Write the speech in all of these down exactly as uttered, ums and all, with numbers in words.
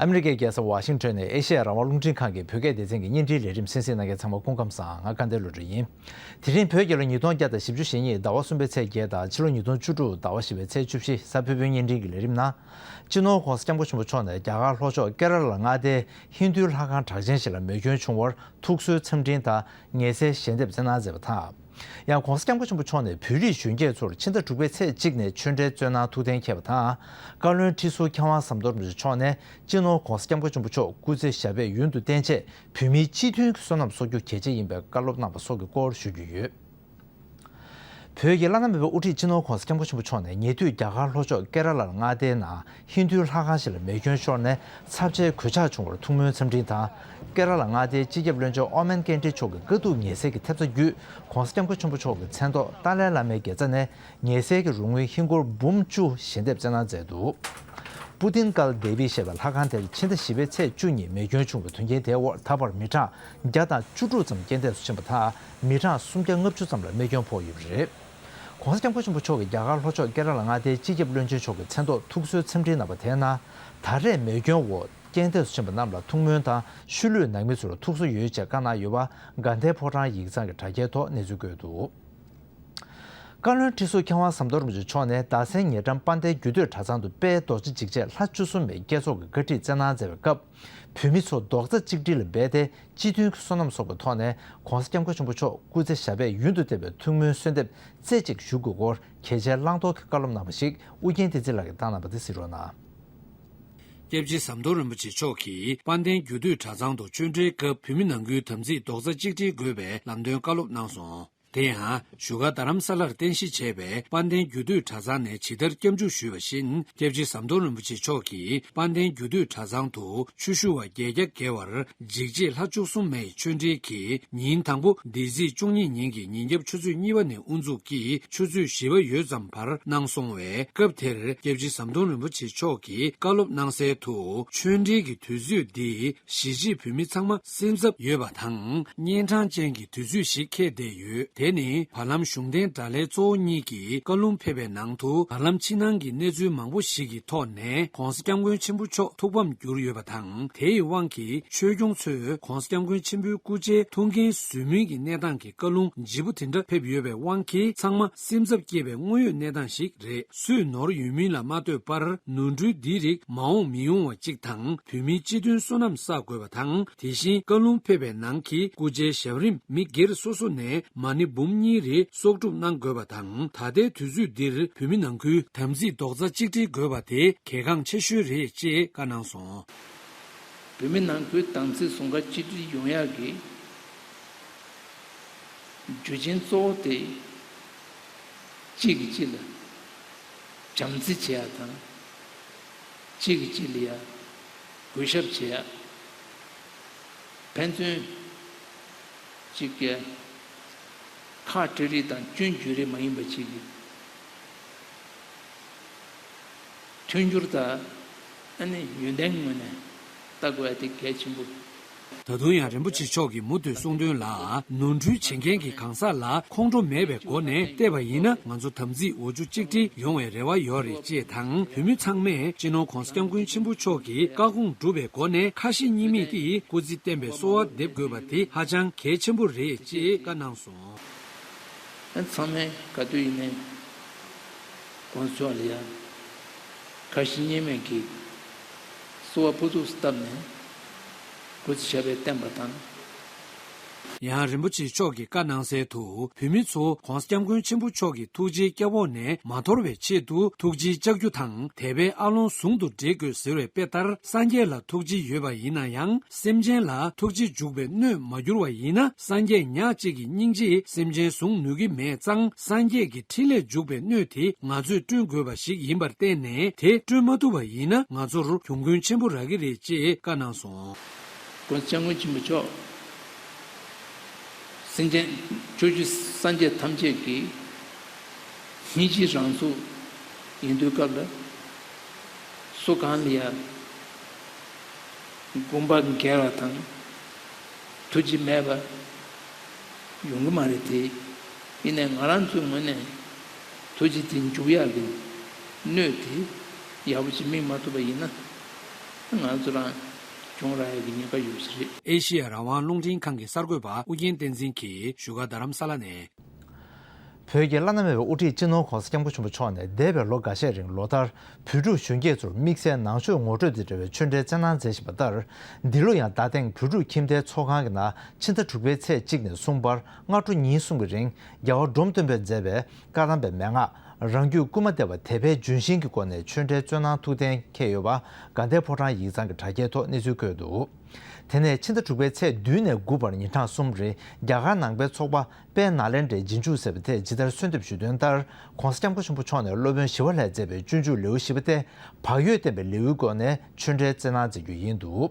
ཨ་མི་རི་ཀའི་རྒྱལ་ས་ཝ་ཤིང་ཊོན་ནས་ཨེ་ཤེ་ཡ་རང་དབང་རླུང་འཕྲིན་ཁང་གི་བོད་སྐད་སྡེ་ཚན་གྱི་བརྙན་འཕྲིན་ལས་རིམ་གསན་གཟིགས་གནང་མཁན་ཚང་མ་སྐུ་ཁམས་བཟང་། ང་དགའ་ལྡན་བློ་གྲོས་ཡིན། དེ་རིང་བོད་རྒྱལ་ལོ་ཉིས་སྟོང་བརྒྱ་དང་བཞི་བཅུ་ཞེ་གཉིས་ཟླ་བ་གསུམ་པའི་ཚེས་བརྒྱད་དང་ཕྱི་ལོ་ཉིས་སྟོང་བཅུ་དྲུག་ཟླ་བ་བཞི་པའི་ཚེས་བཅུ་བཞི་གཟའ་ཕུར་བུའི་བརྙན་འཕྲིན་གྱི་ལས་རིམ་ནང་། སྤྱི་ནོར་༧གོང་ས་༧སྐྱབས་མགོན་ཆེན་པོ་མཆོག་ནས་རྒྱ་གར་ལྷོ་ཕྱོགས་ཀེ་ར་ལ་མངའ་སྡེའི་ཧིན་རྡུའི་ལྷ་ཁང་གྲགས་ཅན་ཞིག་ལ་མེ་སྐྱོན་བྱུང་བར་ཐུགས་གསོའི་འཚམས་འཕྲིན་དང་ངལ་སེལ་ཞལ་འདེབས་སྩལ་གནང་མཛད་པ་དང་། ཡང་༧གོང་ས་༧སྐྱབས་མགོན་ཆེན་པོ་མཆོག་ནས་བོད་རིགས་གཞོན་སྐྱེས་ཚོར་ཕྱི་ཟླ་དྲུག་པའི་ཚེས་གཅིག་ནས་ཆོས་འབྲེལ་སྩོལ་གནང་ཐུགས་གཏན་འཁེལ་བ་དང་། བཀའ་བློན་ཁྲི་ཟུར་མཁས་དབང་ཟམ་གདོང་རིན་པོ་ཆེ་མཆོག་ནས་སྤྱི་ནོར་༧གོང་ས་༧སྐྱབས་མགོན་ཆེན་པོ་མཆོག་སྐུ་ཚེ་ཞབས་པད་ཡུན་དུ་བརྟན་ཆེད་བོད་མིའི་སྤྱི་མཐུན་གྱི་བསོད་ནམས་གསོག་རྒྱུ་གལ་ཆེ་ཡིན་པའི་བཀའ་སློབ་གནང་བ་སོགས་ཀྱི་སྐོར་ཞུ་རྒྱུ་ཡོད། བོད་ཀྱི་བླ་ན་མེད་པའི་དབུ་ཁྲིད་སྤྱི་ནོར་༧གོང་ས་༧སྐྱབས་མགོན་ཆེན་པོ་མཆོག་ནས་ཉེ་དུས་རྒྱ་གར་ལྷོ་ཕྱོགས་ཀེ་ར་ལ་མངའ་སྡེའི་ནང་ཧིན་རྡུའི་ལྷ་ཁང་ཞིག་ལ་མེ་སྐྱོན་ཤོར་ནས་ཚབས་ཆེའི་གོད་ཆག་བྱུང་བར་ཐུགས་སྨོན་འཚམས་འཕྲིན་དང་། ཀེ་ར་ལ་མངའ་སྡེའི་སྤྱི་ཁྱབ་བློན་ཆེན་ཨོ་མན་ཀེན་ཏྲི་མཆོག་གི་དཀའ་སྡུག་ངལ་སེལ་གྱི་ཐེབས་རྩ་བརྒྱུད་༧གོང་ས་༧སྐྱབས་མགོན་ཆེན་པོ་མཆོག་གི་མཚན་ཐོག་ཏཱ་ལའི་བླ་མའི་དགེ་རྩ་ནས་ངལ་སེལ་གྱི་རོགས་དངུལ་ཧིན་སྒོར་འབུམ་བཅུ་ཞལ་འདེབས་སྩལ་གནང་མཛད་འདུག་པུ་ཏིན་ཀལ་དེ་བི་ཞེས་པའི་ལྷ་ཁང་དེར་ཕྱི་ཟླ་བཞི་པའི་ཚེས་བཅུ་ཉིན་མེ་སྐྱོན་བྱུང་བའི་དོན་རྐྱེན་དེའི་འོག་ད་བར་མི་གྲངས་བརྒྱ་དང་བཅུ་དྲུག་ཙམ་རྐྱེན་འདས་སུ་ཕྱིན་པ་དང་། མི་གྲངས་སུམ་བརྒྱ་ལྔ་བཅུ་ཙམ་ལ་རྨས་སྐྱོན་ཕོག་ཡོད་པ་རེད། ༧གོང་ས་༧སྐྱབས་མགོན་ཆེན་པོ་མཆོག་གིས་རྒྱ་གར་ལྷོ་ཕྱོགས་ཀེ་ར་ལ་མངའ་སྡེའི་སྤྱི་ཁྱབ་བློན་ཆེན་མཆོག་གི་མཚན་ཐོག་ཐུགས་གསོའི་འཚམས་འཕྲིན་གནང་བ་དེའི་ནང་། ད་རེས་མེ་སྐྱོན་འོག་རྐྱེན་འདས་སུ་ཕྱིན་པ་རྣམས་ལ་ཐུགས་སྨོན་དང་ཤུལ་ལུས་ནང་མི་ཚོར་ཐུགས་གསོ་ཡོད་ཅེས་བཀའ་གནང་ཡོད་པ་དགའ་ལྡན་ཕོ་བྲང་ཡིག་ཚང་གི་དྲ་རྒྱའི་ཐོག་གནས་ཚུལ་བཀོད་འདུག་བཀའ་བློན་ཁྲི་ཟུར་མཁས་དབང་ཟམ་གདོང་རིན་པོ་ཆེ་མཆོག་ནས་རྡ་སའི་ཉེ་འགྲམ་དཔལ་ལྡན་རྒྱུད་སྟོད་གྲྭ་ཚང་དུ་དཔལ་རྡོ་རྗེ་འཇིགས་བྱེད་ལྷ་བཅུ་གསུམ་མའི་བསྐྱེད་རྫོགས་ཀྱི་བཀའ་ཁྲིད་སྩལ་གནང་མཛད་པའི་སྐབས། བོད་མི་ཚོ་རྡོག་རྩ་གཅིག་སྒྲིལ་ལ་འབད་དེ་སྤྱི་མཐུན་གྱི་བསོད་ནམས་གསོག་པའི་ཐོག་ནས་༧གོང་ས་༧སྐྱབས་མགོན་ཆེན་པོ་མཆོག་སྐུ་ཚེ་ཞབས་པད་ཡུན་དུ་བརྟན་པའི་ཐུགས་སྨོན་གསོལ་འདེབས་རྩེ་གཅིག་ཞུ་དགོས་སྐོར་གལ་ཆེའི་བླང་དོར་གྱི་བཀའ་སློབ་གནང་བ་ཞིག་ཨུ་རྒྱན་བསྟན་འཛིན་ལགས་ཀྱིས་བཏང་གནང་བ་དེ་གཟིགས་རོགས་གནང་། སྐྱབས་རྗེ་ཟམ་གདོང་རིན་པོ་ཆེ་མཆོག་གིས་དཔལ་ལྡན་རྒྱུད་སྟོད་གྲྭ་ཚང་དུ་ཆོས་འབྲེལ་སྐབས་བོད་མི་ནང་ཁུལ་དམ་ཚིག་རྡོག་རྩ་གཅིག་སྒྲིལ་དགོས་པའི་ལམ་སྟོན་བཀའ་སློབ་གནང་སོང་། དེ་ཡང་བཞུགས་སྒར་རྡ་རམ་ས་ལར་རྟེན་གཞི་བྱས་པའི་དཔལ་ལྡན་རྒྱུད་སྟོད་གྲྭ་ཚང་ནས་ཇི་ལྟར་སྐྱབས་འཇུག་ཞུས་པ་བཞིན། སྐྱབས་རྗེ་ཟམ་གདོང་རིན་པོ་ཆེ་མཆོག་གིས་དཔལ་ལྡན་རྒྱུད་སྟོད་གྲྭ་ཚང་དུ་ཆོས་ཞུ་བ་བརྒྱད་བརྒྱ་བརྒལ་བར་འཇིགས་བྱེད་ལྷ་བཅུ་གསུམ་མའི་ཆོས་འབྲེལ་གྱི་ཉིན་དང་པོ་འདི་ཚེས་བཅུ་གཉིས་ཉིན་གྱི་ཉིན་རྒྱབ་ཆུ་ཚོད་གཉིས་པ་ནས་དབུ་འཛུགས་ཀྱིས་ཆུ་ཚོད་བཞི་པ་ཡོལ་ཙམ་བར་གནང་སོང་བས། སྐབས་དེར་སྐྱབས་རྗེ་ཟམ་གདོང་རིན་པོ་ཆེ་མཆོག་གིས་བཀའ་སློབ་གནང་གསལ་དུ། ཆོས་འབྲེལ་གྱི་དུས་ཚོད་འདི་གཞིས་བྱེས་བོད་མི་ཚང་མ་སེམས་འཚབ་ཡོད་པ་དང་། གཉན་འཕྲང་ཅན་གྱི་དུས་ཚོད་ཞིག་འཁེལ་བསྡད་ཡོད། དེ་ནི་བར་ལམ་གཞུང་བསྟེན་དགྲ་ལྷའི་གཙོ་བོ་གཉིས་ཀྱིས་བཀའ་ལུང་ཕེབས་པའི་ནང་དུ། བར་ལམ་ཕྱི་ནང་གི་གནས་ཚུལ་མང་པོ་ཞིག་གི་ཐོག་ནས་༧གོང་ས་༧སྐྱབས་མགོན་ཆེན་པོ་མཆོག་ཐུགས་ཕམ་གྱུར་ཡོད་པ་དང་། དེ་ཡི་དབང་གིས་ཆོས་སྐྱོང་ཚོས་༧གོང་ས་༧སྐྱབས་མགོན་ཆེན་པོའི་སྐུ་ཕྱྭའི་ཐུགས་འགན་བཟོད་མུས་ཀྱི་གནས་སྟངས་ཀྱི་བཀའ་ལུང་ལྗིད་པོ་དེ་འདྲ་ཕེབས་ཡོད་པའི་དབང་གིས། ཚང་མ་སེམས་འཚབ་སྐྱེས་པའི་དངོས་ཡོད་གནས་སྟངས་ཤིག་རེད། སུས་ནོར་ཡོད་མིན་ལ་མ་ལྟོས་པར། ནོར་འཁྲུལ་འདིའི་རིགས་མ་འོངས་མི་ཡོང་བ་གཅིག་དང་། བོད་མིའི་སྤྱི་མཐུན་བསོད་ནམས་བསགས་དགོས་པ་དང་། དེ་བཞིན་བཀའ་ལུང་ཕེབས་པའི་ནང་གི་སྐུ་ཕྱྭའི་ཞབས་རིམ་མི་སྒེར་སོ་སོ་ནས་མ་ཎི་འབུམ་གཉིས་རེ་གསོག་སྒྲུབ་གནང་དགོས་པ་དང་། ད་ལྟའི་དུས་ཚོད་འདིར་བོད་མི་ནང་ཁུལ་དམ་ཚིག་རྡོག་རྩ་གཅིག་སྒྲིལ་དགོས་པ་དེ་གལ་འགངས་ཆེ་ཤོས་རེད་ཅེས་བཀའ་གནང་སོང་། བོད་མི་ནང་ཁུལ་དམ་ཚིག་ཟུང་འབྲེལ་གཅིག་སྒྲིལ་ཡོང་ཡག་གི་རྒྱུ་རྐྱེན་གཙོ་བོ་དེ། གཅིག་གིས་གཅིག་ལ་བྱམས་བརྩེ་བྱེད་ཡག་དང་། གཅིག་གིས་གཅིག་ལ་ཡ་གུས་ཞབས་བྱེད་ཡག་ཕན་ཚུན་གཅིག་གི་ཁ་བྲལ་རིགས་དང་སྐྱོན་བརྗོད་རིགས་མ་ཡིན་པ་གཅིག་གི་མཐུན་འགྱུར་དང་། ཨ་ནི་ཡོན་ཏན་ངོས་ནས་ལྟ་དགོས་ཡ་དེ་གལ་ཆེན་པོ། ད་དུང་ཡང་རིན་པོ་ཆེ་མཆོག་གིས་མུ་མཐུད་གསུངས་དོན་ལ། ནོར་འཁྲུལ་བྱེད་མཁན་གྱི་གང་ཟག་ལ་ཁོང་ཁྲོ་མེད་པའི་སྒོ་ནས་བལྟས་པ་ཡིན་ན། ང་ཚོ་དམ་ཚིག་འོ་ཆུ་གཅིག་སྒྲིལ་ཡོང་བའི་རེ་བ་ཡོད་རེད་ཅེས་དང་། བོད་མི་ཚང་མས་སྤྱི་ནོར་༧གོང་ས་༧སྐྱབས་མགོན་ཆེན་པོ་མཆོག་གི་བཀའ་དགོངས་སྒྲུབ་པའི་སྒོ་ནས་ཁ་ཞེ་གཉིས་མེད་ཀྱིས་སྐུ་ཚེ་བརྟན་པའི་གསོལ་བ་འདེབས་དགོས་པ་དེ་ཧ་ཅང་གལ་ཆེན་པོ་རེད་ཅེས་བཀའ་གནང་སོང་། ཚང་མས་ག་དུས་ཡིན་ནའི་༧གོང་ས་མཆོག་ལ་ཡ་ཁ་ཞེ་གཉིས་མེད་ཀྱིས་གསོལ་བ་ཕུར་ཚུགས་སུ་བཏབ་ནས་སྐུ་ཚེ་ཞབས་པད་བརྟན་པ་དང་། ཡང་རིན་པོ་ཆེ་མཆོག་གིས་བཀའ་གནང་གསལ་དུ། བོད་མི་ཚོ་༧གོང་ས་༧སྐྱབས་མགོན་ཆེན་པོ་མཆོག་གི་ཐུགས་རྗེའི་སྐྱབས་འོག་ནས་མ་འཐོར་བའི་ཆེད་དུ་ཐུགས་རྗེའི་ལྕགས་ཀྱུ་དང་དད་པའི་ཨ་ལོང་ཟུང་དུ་འབྲེལ་དགོས་ཟེར་བའི་དཔེ་ལྟར། སངས་རྒྱས་ལ་ཐུགས་རྗེ་ཡོད་པ་ཡིན་ན་ཡང་། སེམས་ཅན་ལ་ཐུགས་རྗེ་འཇུག་པའི་སྣོད་མ་གྱུར་བ་ཡིན་ན། སངས་རྒྱས་ཉག་གཅིག་གི་སྙིང་རྗེས་སེམས་ཅན་བཟུང་ནུས་ཀྱི་མེད་ཙང་། སངས་རྒྱས་ཀྱི་ཕྲིན་ལས་འཇུག་པའི་སྣོད་དེ་ང་ཚོས་བསྐྲུན་དགོས་པ་ཞིག་ཡིན་པར་བརྟེན་ནས། དེ་བསྐྲུན་མ་ཐུབ་པ་ཡིན་ན། ང་ཚོར་གྱོང་གུན་ཆེན་པོ་རག་གི་རེད་ཅེས་བཀའ་གནང་སོང་། ༧གོང་ས་༧སྐྱབས་མགོན་ཆེན་པོ་མཆོག་སེམས་ཅན་ཕྱོགས་བཅུའི་སངས་རྒྱས་ཐམས་ཅད་ཀྱི་སྙིང་རྗེ་རང་གཟུགས་ཡིན་དུས་སྐབས་ལ། སུ་གང་ལ་ཡང་དགོངས་པ་འགལ་བ་དང་ཐུགས་རྗེ་མེད་པ་ཡོང་གི་མ་རེད་དེ། ཡིན་ནའི་ང་རང་ཚོའི་ངོས་ནས་ཐུགས་རྗེ་དེ་འཇུག་ཡག་གི་སྣོད་དེ་ཡག་པོ་ཅིག་སྨིན་མ་ཐུབ་པ་ཡིན་ན། ང་ཚོ་རང་སྐྱོང་རག་ཡག་གི་ཉེན་ཁ་ཡོད་ས་རེད། ཨེ་ཤི་ཡ་རང་དབང་རླུང་འཕྲིན་ཁང་གི་གསར་འགོད་པ་ཨུ་རྒྱན་བསྟན་འཛིན་གྱིས་བཞུགས་སྒར་རྡ་རམ་ས་ལ་ནས། བོད་ཀྱི་བླ་ན་མེད་པའི་དབུ་ཁྲིད་སྤྱི་ནོར་༸གོང་ས་༸སྐྱབས་མགོན་ཆེན་པོ་མཆོག་ནས་འདས་པའི་ལོ་འགའ་ཤས་རིང་ལོ་ལྟར་བོད་ཕྲུག་གཞོན་སྐྱེས་ཚོར་དམིགས་བསལ་ནང་ཆོས་ངོ་སྤྲོད་དང་འབྲེལ་བའི་ཆོས་འབྲེལ་སྩལ་གནང་མཛད་བཞིན་པ་ལྟར། འདི་ལོ་ཡང་རྡ་སྟེང་བོད་ཕྲུག་ཁྱིམ་སྡེའི་ཚོགས་ཁང་གི་ནང་ཕྱི་ཟླ་དྲུག་པའི་ཚེས་གཅིག་ནས་གསུམ་བར་སྔ་དྲོ་ཉིན་གསུམ་གྱི་རིང་རྒྱལ་བ་འབྲོམ་སྟོན་པས་མཛད་པའི་བཀའ་གདམས་པའི་མན་ངག་རང་རྒྱུད་བསྐུལ་མ་སྡེ་པ་དད་པའི་ལྗོན་ཤིང་གི་སྒོ་ནས་ཆོས་འབྲེལ་སྩོལ་གནང་ཐུགས་གཏན་འཁེལ་ཡོད་པ་དགའ་ལྡན་ཕོ་བྲང་ཡིག་ཚང་གི་དྲ་རྒྱའི་ཐོག་གནས་ཚུལ་བཀོད་འདུག་དེ་ནས་ཕྱི་ཟླ་དྲུག་པའི་ཚེས་བདུན་ནས་དགུ་བར་ཉིན་གྲངས་གསུམ་རིང་རྒྱ་གར་ནང་པའི་ཚོགས་པ་དཔལ་ནཱ་ལེནྡྲའི་རྗེས་འཇུག་ཟེར་བ་དེས་ཇི་ལྟར་གསོལ་འདེབས་ཞུས་དོན་ལྟར།༸གོང་ས་༸སྐྱབས་མགོན་ཆེན་པོ་མཆོག་ནས་སློབ་དཔོན་ཞི་བ་ལྷས་མཛད་པའི་སྤྱོད་འཇུག་ལེའུ་བཞི་པ་སྟེ་བག་ཡོད་བསྟན་པའི་ལེའུའི་སྒོ་ནས་ཆོས་འབྲེལ་སྩལ་གནང་མཛད་རྒྱུ་ཡིན་འདུག་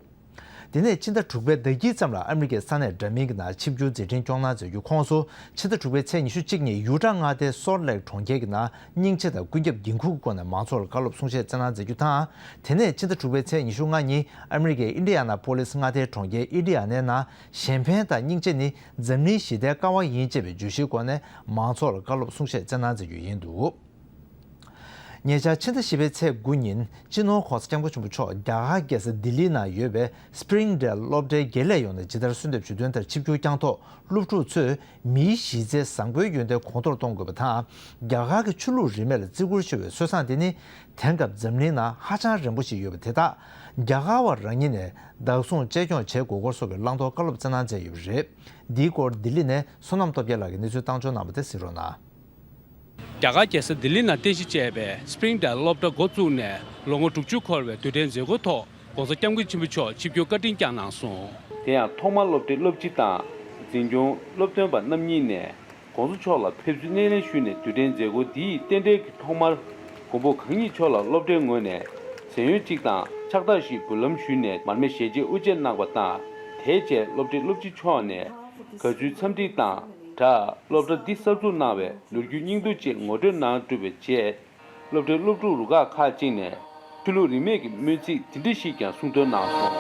དེ་ནས་ཕྱི་ཟླ་དྲུག་པའི་ཟླ་དཀྱིལ་ཙམ་ལ་ཨ་མི་རི་ཀའི་ས་གནས་འདྲ་མིན་གྱི་ནང་ཆིབས་བསྒྱུར་མཛད་འཕྲིན་སྐྱོང་གནང་མཛད་རྒྱུ་ཁོངས་སུ། ཕྱི་ཟླ་དྲུག་པའི་ཚེས་ཉི་ཤུ་གཅིག་ཉིན་ཡུ་ཊ་མངའ་སྡེའི་སོལ་ལེག་གྲོང་ཁྱེར་གྱི་ནང་སྙིང་རྗེ་དང་ཀུན་ཁྱབ་འགན་འཁུར་གྱི་སྒོ་ནས་མང་ཚོགས་ལ་བཀའ་སློབ་གསུང་བཤད་སྩལ་གནང་མཛད་རྒྱུ་དང་། དེ་ནས་ཕྱི་ཟླ་དྲུག་པའི་ཚེས་ཉི་ཤུ་ལྔ་ཉིན་ཨ་མི་རི་ཀའི་ཨིན་ཌི་ཡ་ན་པོ་ལིས་མངའ་སྡེའི་གྲོང་ཁྱེར་ཨིན་ཌི་ཡ་ནའི་ནང་གཞན་ཕན་དང་སྙིང་རྗེ་ནི་འཛམ་གླིང་ཞི་བདེའི་ཀ་བ་ཡིན་ཅེས་པའི་བརྗོད་གཞིའི་སྒོ་ནས་མང་ཚོགས་ལ་བཀའ་སློབ་གསུང་བཤད་སྩལ་གནང་མཛད་རྒྱུ་ཡིན་འདུག་ཉེ་ཆར་ཕྱི་ཟླ་བཞི་པའི་ཚེས་དགུ་ཉིན་སྤྱི་ནོར་༸གོང་ས་༸སྐྱབས་མགོན་ཆེན་པོ་མཆོག་རྒྱ་གར་རྒྱལ་ས་ལྡི་ལིའི་ནང་ཡོད་པའི་སི་པི་རིང་ཌེལ་སློབ་གྲྭའི་དགེ་ལས་ཡོངས་ནས་ཇི་ལྟར་གསོལ་འདེབས་ཞུས་དོན་ལྟར་ཆིབས་བསྒྱུར་བསྐྱངས་ཐོག་སློབ་ཕྲུག་ཚོས་མིའི་གཞི་རྩའི་བཟང་པོའི་ཡོན་ཏན་གོང་མཐོར་གཏོང་དགོས་པ་དང་། རྒྱ་གར་གྱི་ཆོས་ལུགས་རིས་མེད་ལ་བརྩི་བཀུར་ཞུ་བའི་སྲོལ་བཟང་དེ་ནི་དེང་སྐབས་འཛམ་གླིང་ནང་ཧ་ཅང་རིང་པོ་ཞིག་ཡོད་པ་དེ་དག་རྒྱ་གར་བ་རང་ཉིད་ནས་བདག་བཟུང་གཅེས་སྐྱོང་བྱེད་དགོས་སྐོར་སོགས་ཀྱི་བླང་དོར་བཀའ་སློབ་སྩལ་གནང་མཛད་ཡོད་པ་རེད། འདིའི་སྐོར་ལྡི་ལི་ནས་བསོད་ནམས་སྟོབས་རྒྱལ་ལགས་ཀྱིས་གནས་ཚུལ་བཏང་འབྱོར་གནང་བ་དེ་གཟིགས་རོགས་གནང་། རྒྱ་གར་རྒྱལ་ས་ལྡི་ལི་ནང་རྟེན་གཞི་བྱས་པའི་སི་པི་རིང་ཌེལ་སློབ་གྲྭ་འགོ་བཙུགས་ནས་ལོ་ངོ་དྲུག་ཅུ་འཁོར་བའི་དུས་དྲན་མཛད་སྒོའི་ཐོག་༸གོང་ས་༸སྐྱབས་མགོན་ཆེན་པོ་མཆོག་ཆིབས་བསྒྱུར་བཀའ་དྲིན་བསྐྱངས་གནང་སོང་། དེ་ཡང་ཐོག་མར་སློབ་གྲྭའི་སློབ་སྤྱི་དང་འཛིན་སྐྱོང་སློབ་སྟོན་པ་རྣམ་གཉིས་ནས་༸གོང་ས་མཆོག་ལ་ཕེབས་བསུའི་སྣེ་ལེན་ཞུས་ནས་དུས་དྲན་མཛད་སྒོ་འདིའི་རྟེན་འབྲེལ་གྱི་ཐོག་མར་མགོན་པོ་གང་ཉིད་མཆོག་ལ་སློབ་གྲྭའི་ངོས་ནས་ཟས་ཡོན་གཅིག་དང་ཕྱག་རྟགས་ཤིག་འབུལ་ལམ་ཞུས་ནས་མར་མེ་ཞལ་འབྱེད་དབུ་འབྱེད་གནང་བ་དང་། དེའི་རྗེས་སློབ་གྲྭའི་སློབ་སྤྱི་མཆོག་ནས་ག་ཚོད་འཚམས་འདྲི་དང་སྦྲགས་སློབ་གྲྭ་འདི་གསར་འཛུགས་གནང་བའི་ལོ་རྒྱུས་སྙིང་བསྡུས་བཅས་ངོ་སྤྲོད་གནང་གྲུབ་པའི་རྗེས། སློབ་གྲྭའི་སློབ་ཕྲུག་རུ་ཁག་ཁག་ཅིག་ནས་ཆོས་ལུགས་རིས་མེད་ཀྱི་སྨོན་ཚིག་འདི་འདྲ་ཞིག་ཀྱང་གསུང་འདོན་གནང་སོང་།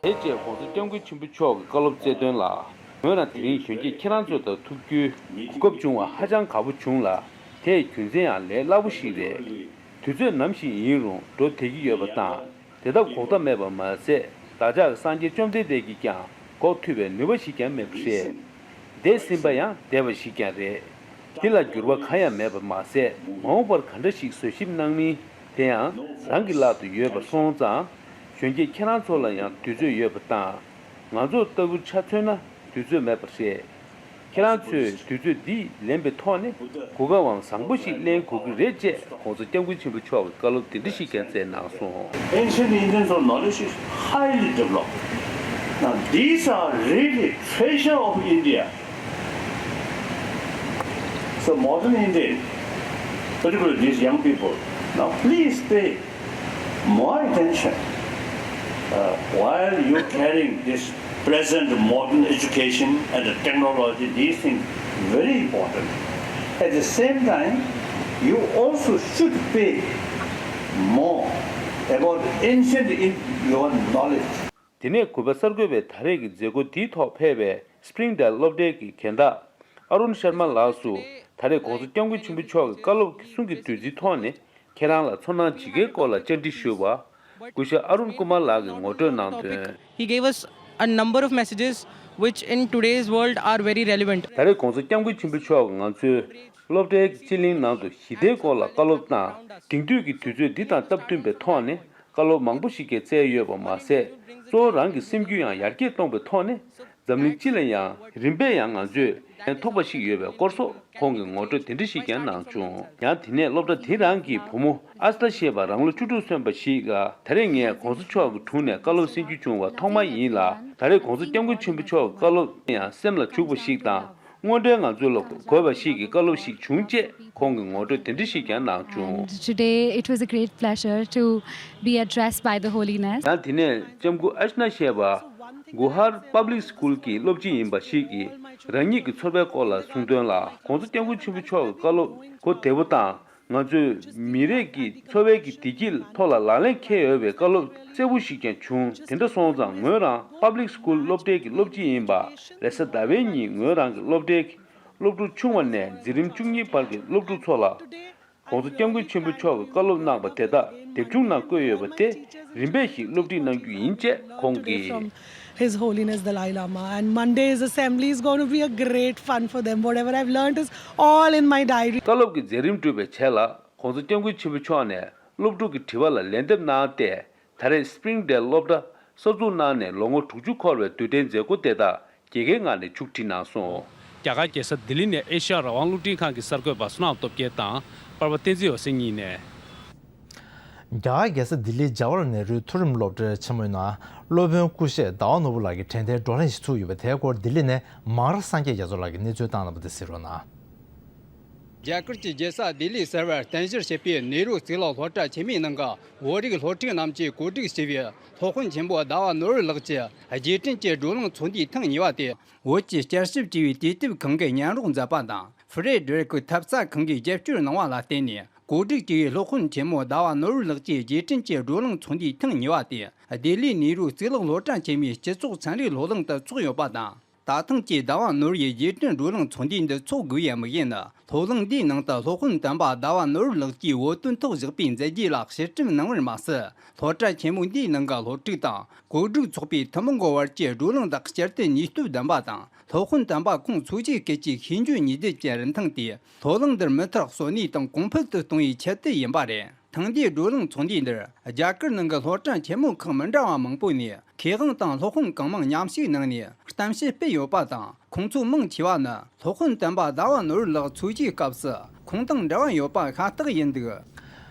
དེ་རྗེས་༸གོང་ས་༸སྐྱབས་མགོན་ཆེན་པོ་མཆོག་གིས་བཀའ་སློབ་སྩལ་དོན་ལ། ངོས་རང་དེ་རིང་གཞོན་སྐྱེས་ཁྱེད་རང་ཚོ་དང་ཐུག་རྒྱུའི་གོ་སྐབས་བྱུང་བ་ཧ་ཅང་དགའ་པོ་བྱུང་ལ། དེས་རྒྱུ་མཚན་ཡང་ལས་སླ་པོ་ཞིག་རེད། དུས་ཚོད་ནམ་ཞིག་ཡིན་རུང་འགྲོ་བསྡད་ཀྱི་ཡོད་པ་དང་། དེ་ལྟར་འགོག་ཐབས་མེད་པ་མ་ཟད། བདག་ཅག་གི་སངས་རྒྱས་བཅོམ་ལྡན་འདས་ཀྱིས་ཀྱང་འགོག་ཐུབ་པའི་ནུས་པ་ཞིག་ཀྱང་མེད་པ་རེད། འདས་ཟིན་པ་ཡང་འདས་པ་ཞིག་ཀྱང་རེད། འདི་ལ་འགྱུར་བ་གང་ཡང་མེད་པ་མ་ཟད། མ་འོངས་པར་ག་འདྲ་ཞིག་བཟོ་ཞིབ་གནང་མིན་དེ་ཡང་རང་གི་ལག་ཏུ་ཡོད་པ་སོང་ཙང་། གཞོན་སྐྱེས་ཁྱེད་རང་ཚོ་ལ་ཡང་དུས་ཚོད་ཡོད་པ་དང་། ང་ཚོ་ལྟ་བུ་ཆ་མཚོན་ན་དུས་ཚོད་མེད་པ་རེད། ཁྱེད་རང་ཚོས་དུས་ཚོད་འདི་ལེན་པའི་ཐོག་ནས་གོ་སྐབས་བཟང་པོ་ཞིག་ལེན་དགོས་ཀྱི་རེད་ཅེས་༸གོང་ས་༸སྐྱབས་མགོན་ཆེན་པོ་མཆོག་གིས་བཀའ་སློབ་འདི་འདྲ་ཞིག་ཀྱང་སྩལ་གནང་སོང་། Ancient Indians' knowledge is highly developed. Now, these are really treasure of India. So modern Indians, particularly these young people, now please pay more attention, uh, while you carrying this present modern education and the technology, these things very important. At the same time, you also should pay more about ancient in your knowledge. དེ་ནས་གུས་པ་གསར་འགོད་པས་ད་རེས་ཀྱི་མཛད་སྒོ་འདིའི་ཐོག་ཕེབས་པའི་སི་པི་རིང་ཌེལ་སློབ་གྲྭའི་གི་རྒན་བདག་ཨ་རུན་ཤར་མ་ལགས་སུ། ད་རེས་༸གོང་ས་༸སྐྱབས་མགོན་ཆེན་པོ་མཆོག་གི་བཀའ་སློབ་ཀྱི་གསུང་གི་བདུད་རྩིའི་ཐོག་ནས་ཁྱེད་རང་ལ་ཚོར་སྣང་ཇི་དགེའི་སྐོར་ལ་བཅར་འདྲི་ཞུས་པ། སྐུ་ཞབས་ཨ་རུན་ཀུ་མར་ལགས་ཀྱིས་ངོ་སྤྲོད་གནང་དོན། He gave us a number of messages which in today's world are very relevant. ད་རེས་༸གོང་ས་༸སྐྱབས་མགོན་ཆེན་པོ་མཆོག་གིས་ང་ཚོའི་སློབ་གྲྭའི་སྤྱི་གླིང་ནང་དུ་ཞི་བདེའི་སྐོར་ལ་བཀའ་སློབ་དང་། དེང་དུས་ཀྱི་དུས་ཚོད་འདི་དང་སྟབས་བསྟུན་པའི་ཐོག་ནས་བཀའ་སློབ་མང་པོ་ཞིག་ཀྱང་སྩལ་ཡོད་པ་མ་ཟད། གཙོ་བོ་རང་གི་སེམས་རྒྱུད་ཡང་ཡར་རྒྱས་གཏོང་པའི་ཐོག་ནས། འཛམ་གླིང་སྤྱི་ལ་ཡང་རིམ་པས་ཡང་ང་ཚོས་ཕན་ཐོགས་པ་ཞིག་ཡོད་པའི་སྐོར་སོགས་ཁོང་གིས་ངོ་སྤྲོད་དེ་འདྲ་ཞིག་ཀྱང་གནང་བྱུང་། ཡང་དེ་ནས་སློབ་གྲྭ་དེ་རང་གི་བུ་མོ་ཨ་སྟ་ཞེས་པ་རང་ལོ་བཅུ་དྲུག་སོན་པ་ཞིག་ལ་ད་རེས་ངས་༸གོང་ས་མཆོག་གི་དྲུང་ནས་བཀའ་སློབ་གསན་རྒྱུ་བྱུང་བ་ཐོག་མ་ཡིན་ལ། ད་རེས་༸གོང་ས་༸སྐྱབས་མགོན་ཆེན་པོ་མཆོག་གི་བཀའ་སློབ་ཡང་སེམས་ལ་བྱུག་པ་ཞིག་དང་། དངོས་འབྲེལ་ང་ཚོ་ལ་དགོས་པ་ཞིག་གི་བཀའ་སློབ་ཞིག་བྱུང་ཅེས་ཁོང་གིས་ངོ་སྤྲོད་དེ་འདྲ་ཞིག་ཀྱང་གནང་བྱུང་། Today, it was a great pleasure to be addressed by the Holiness. ཡང་དེ་ནས་ལྕམ་སྐུ་ཨཤ་ན་ཞེས་པ་གུ་ཧར་པབ་ལིག་སི་ཀུལ་གྱི་སློབ་སྤྱི་ཡིན་པ་ཞིག་གིས་རང་ཉིད་ཀྱི་ཚོར་བའི་སྐོར་ལ་གསུངས་དོན་ལ། ༸གོང་ས་༸སྐྱབས་མགོན་ཆེན་པོ་མཆོག་གི་བཀའ་སློབ་གོ་བདེ་པོ་དང་། ང་ཚོས་མི་རིགས་ཀྱི་འཚོ་བའི་གི་བདེ་སྐྱིད་ཐོག་ལ་ལག་ལེན་འཁེལ་འོས་པའི་བཀའ་སློབ་གསལ་པོ་ཞིག་ཀྱང་བྱུང་། དེ་འདྲ་སོང་ཙང་ངོས་རང་པབ་ལིག་སི་ཀུལ་སློབ་གྲྭའི་གི་སློབ་སྤྱི་ཡིན་པ། རེས་གཟའ་ཟླ་བའི་ཉིན་ངོས་རང་གི་སློབ་གྲྭའི་གི་སློབ་ཕྲུག་ཆུང་བ་ནས་འཛིན་རིམ་བཅུ་གཉིས་བར་གྱི་སློབ་ཕྲུག་ཚོ་ལ་ ༸གོང་ས་༸སྐྱབས་མགོན་ཆེན་པོ་མཆོག་གིས་བཀའ་སློབ་གནང་བ་དེ་དག་དེབ་ཆུང་ནང་བཀོད་ཡོད་པ་དེ་རིམ་པས་ཤིག་སློབ་ཁྲིད་གནང་རྒྱུ་ཡིན་ཅེས་ཁོང་གིས། His Holiness Dalai Lama, and Monday's assembly is going to be a great fun for them. Whatever I've learned is all in my diary. བཀའ་སློབ་ཀྱི་མཛད་རིམ་གྲུབ་པའི་རྗེས་ལ་༸གོང་ས་༸སྐྱབས་མགོན་ཆེན་པོ་མཆོག་ནས་སློབ་ཕྲུག་གི་དྲི་བ་ལ་ལན་འདེབས་གནང་སྟེ། ད་རེས་སི་པི་རིང་ཌེལ་སློབ་གྲྭ་གསར་འཛུགས་གནང་ནས་ལོ་ངོ་དྲུག་ཅུ་འཁོར་བའི་དུས་དྲན་མཛད་སྒོ་དེ་དག་དགེ་རྒན་ངག་ནས་ཕྱུག་ཁྲིད་གནང་སོང་། རྒྱ་གར་རྒྱལ་ས་ལྡི་ལི་ནས་ཨེ་ཤ་ཡ་རང་དབང་རླུང་འཕྲིན་ཁང་གི་གསར་འགོད་པ་བསོད་ནམས་སྟོབས་རྒྱལ་དང་པར་པ་བསྟན་འཛིན་འོད་ཟེར་གཉིས་ནས། རྒྱ་གར་རྒྱལ་ས་ལྡི་ལིའི་ཇ་ཝ་ཧར་ནེ་རུའི་མཐོ་རིམ་སློབ་གྲྭའི་ཆེན་མོའི་ནང་སློབ་དཔོན་སྐུ་གཤེགས་ཟླ་བ་ནོར་བུ་ལགས་ཀྱི་དྲན་རྟེན་བགྲོ་གླེང་ཞིག་ཚུགས་ཡོད་པ་དེའི་སྐོར་ལྡི་ལི་ནས་མང་ར་སངས་རྒྱས་རྒྱ་མཚོ་ལགས་ཀྱིས་གནས་ཚུལ་བཏང་གནང་བ་དེ་གཟིགས་རོགས་གནང་། རྒྱ་གར་གྱི་རྒྱལ་ས་ལྡི་ལི་གསར་པར་རྟེན་གཞི་བྱས་པའི་ནེ་རུ་གཙུག་ལག་སློབ་གྲྭ་ཆེན་མོའི་ནང་གི་བོད་རིགས་སློབ་ཕྲུག་རྣམས་ཀྱིས་གོ་སྒྲིག་བྱས་པའི་སློབ་དཔོན་ཆེན་པོ་ཟླ་བ་ནོར་བུ་ལགས་ཀྱི་རྗེས་དྲན་གྱི་བགྲོ་གླེང་ཚོགས་འདུའི་ཐེངས་གཉིས་པ་དེ། བོད་ཀྱི་བསྐྱར་ཞིབ་བྱས་པའི་དུས་དེབ་ཁང་གི་སྙན་སྒྲོན་མཛད་པ་དང་། ཧྥི་རེ་ཌི་རི་ཀི་ཐབས་རྩ་ཁང་གིས་རྒྱབ་སྐྱོར་གནང་བ་ལ་བརྟེན་ནས། གོ་སྒྲིག་བྱས་པའི་སློབ་དཔོན་ཆེན་མོ་ཟླ་བ་ནོར་བུ་ལགས་ཀྱི་རྗེས་དྲན་གྱི་བགྲོ་གླེང་ཚོགས་འདུའི་ཐེངས་གཉིས་པ་དེ། ལྡི་ལིའི་ནེ་རུ་གཙུག་ལག་སློབ་གྲྭ་ཆེན་མོའི་སྤྱི་ཚོགས་ཚན་རིག་སློབ་གླིང་དུ་ཚོགས་ཡོད་པ་དང་། ད་ཐེངས་ཀྱི་ཟླ་བ་ནོར་བུའི་རྗེས་དྲན་བགྲོ་གླེང་ཚོགས་འདུ་འདི་འཚོགས་དགོས་ཡ་དམིགས་ཡུལ་ནི། སློབ་གླིང་འདིའི་ནང་དུ་སློབ་དཔོན་དམ་པ་ཟླ་བ་ནོར་བུ་ལགས་ཀྱིས་བོད་དོན་ཐོག་བཞག་པའི་མཛད་རྗེས་ལ་ཕྱིར་དྲན་གནང་བར་མ་ཟད། སློབ་གྲྭ་ཆེན་མོ་འདིའི་ནང་གི་སློབ་ཕྲུག་དང་། གོ་སྒྲིག་ཚོགས་པའི་ཐུན་མོང་གི་བར་གྱི་བགྲོ་གླེང་དག་སྤྱིར་དུ་ནུས་སྟོབས་ལྡན་པ་དང་། སློབ་དཔོན་དམ་པ་ཁོང་འཚོ་བྱེད་སྐད་ཀྱི་ཤེས་འཇོན་ཉིས་ལྡན་གྱི་རིན་ཐང་དེ། སློབ་གླིང་འདིར་མུ་མཐུད་གསོན་གནས་དང་གོང་འཕེལ་དུ་གཏོང་བའི་ཆེད་དུ་ཡིན་པ་རེད། ཐེངས་འདིའི་བགྲོ་གླེང་ཚོགས་འདུ་འདིར། རྒྱ་གར་ནང་གི་སློབ་གྲྭ་ཆེན་མོ་ཁག་མི་འདྲ་བ་མང་པོ་ནས། མཁས་དབང་དང་སློབ་དཔོན་གང་མང་མཉམ་ཞུགས་གནང་ནས་གཏམ་བཤད་སྤེལ་ཡོད་པ་དང་། ཁོང་ཚོ་མང་ཆེ་བ་ནི་སློབ་དཔོན་དམ་པ་ཟླ་བ་ནོར་བུ་ལགས་འཚོ་བཞུགས་སྐབས་སུ་ཁོང་དང་འབྲེལ་བ་ཡོད་པ་ཤ་སྟག་ཡིན་འདུག།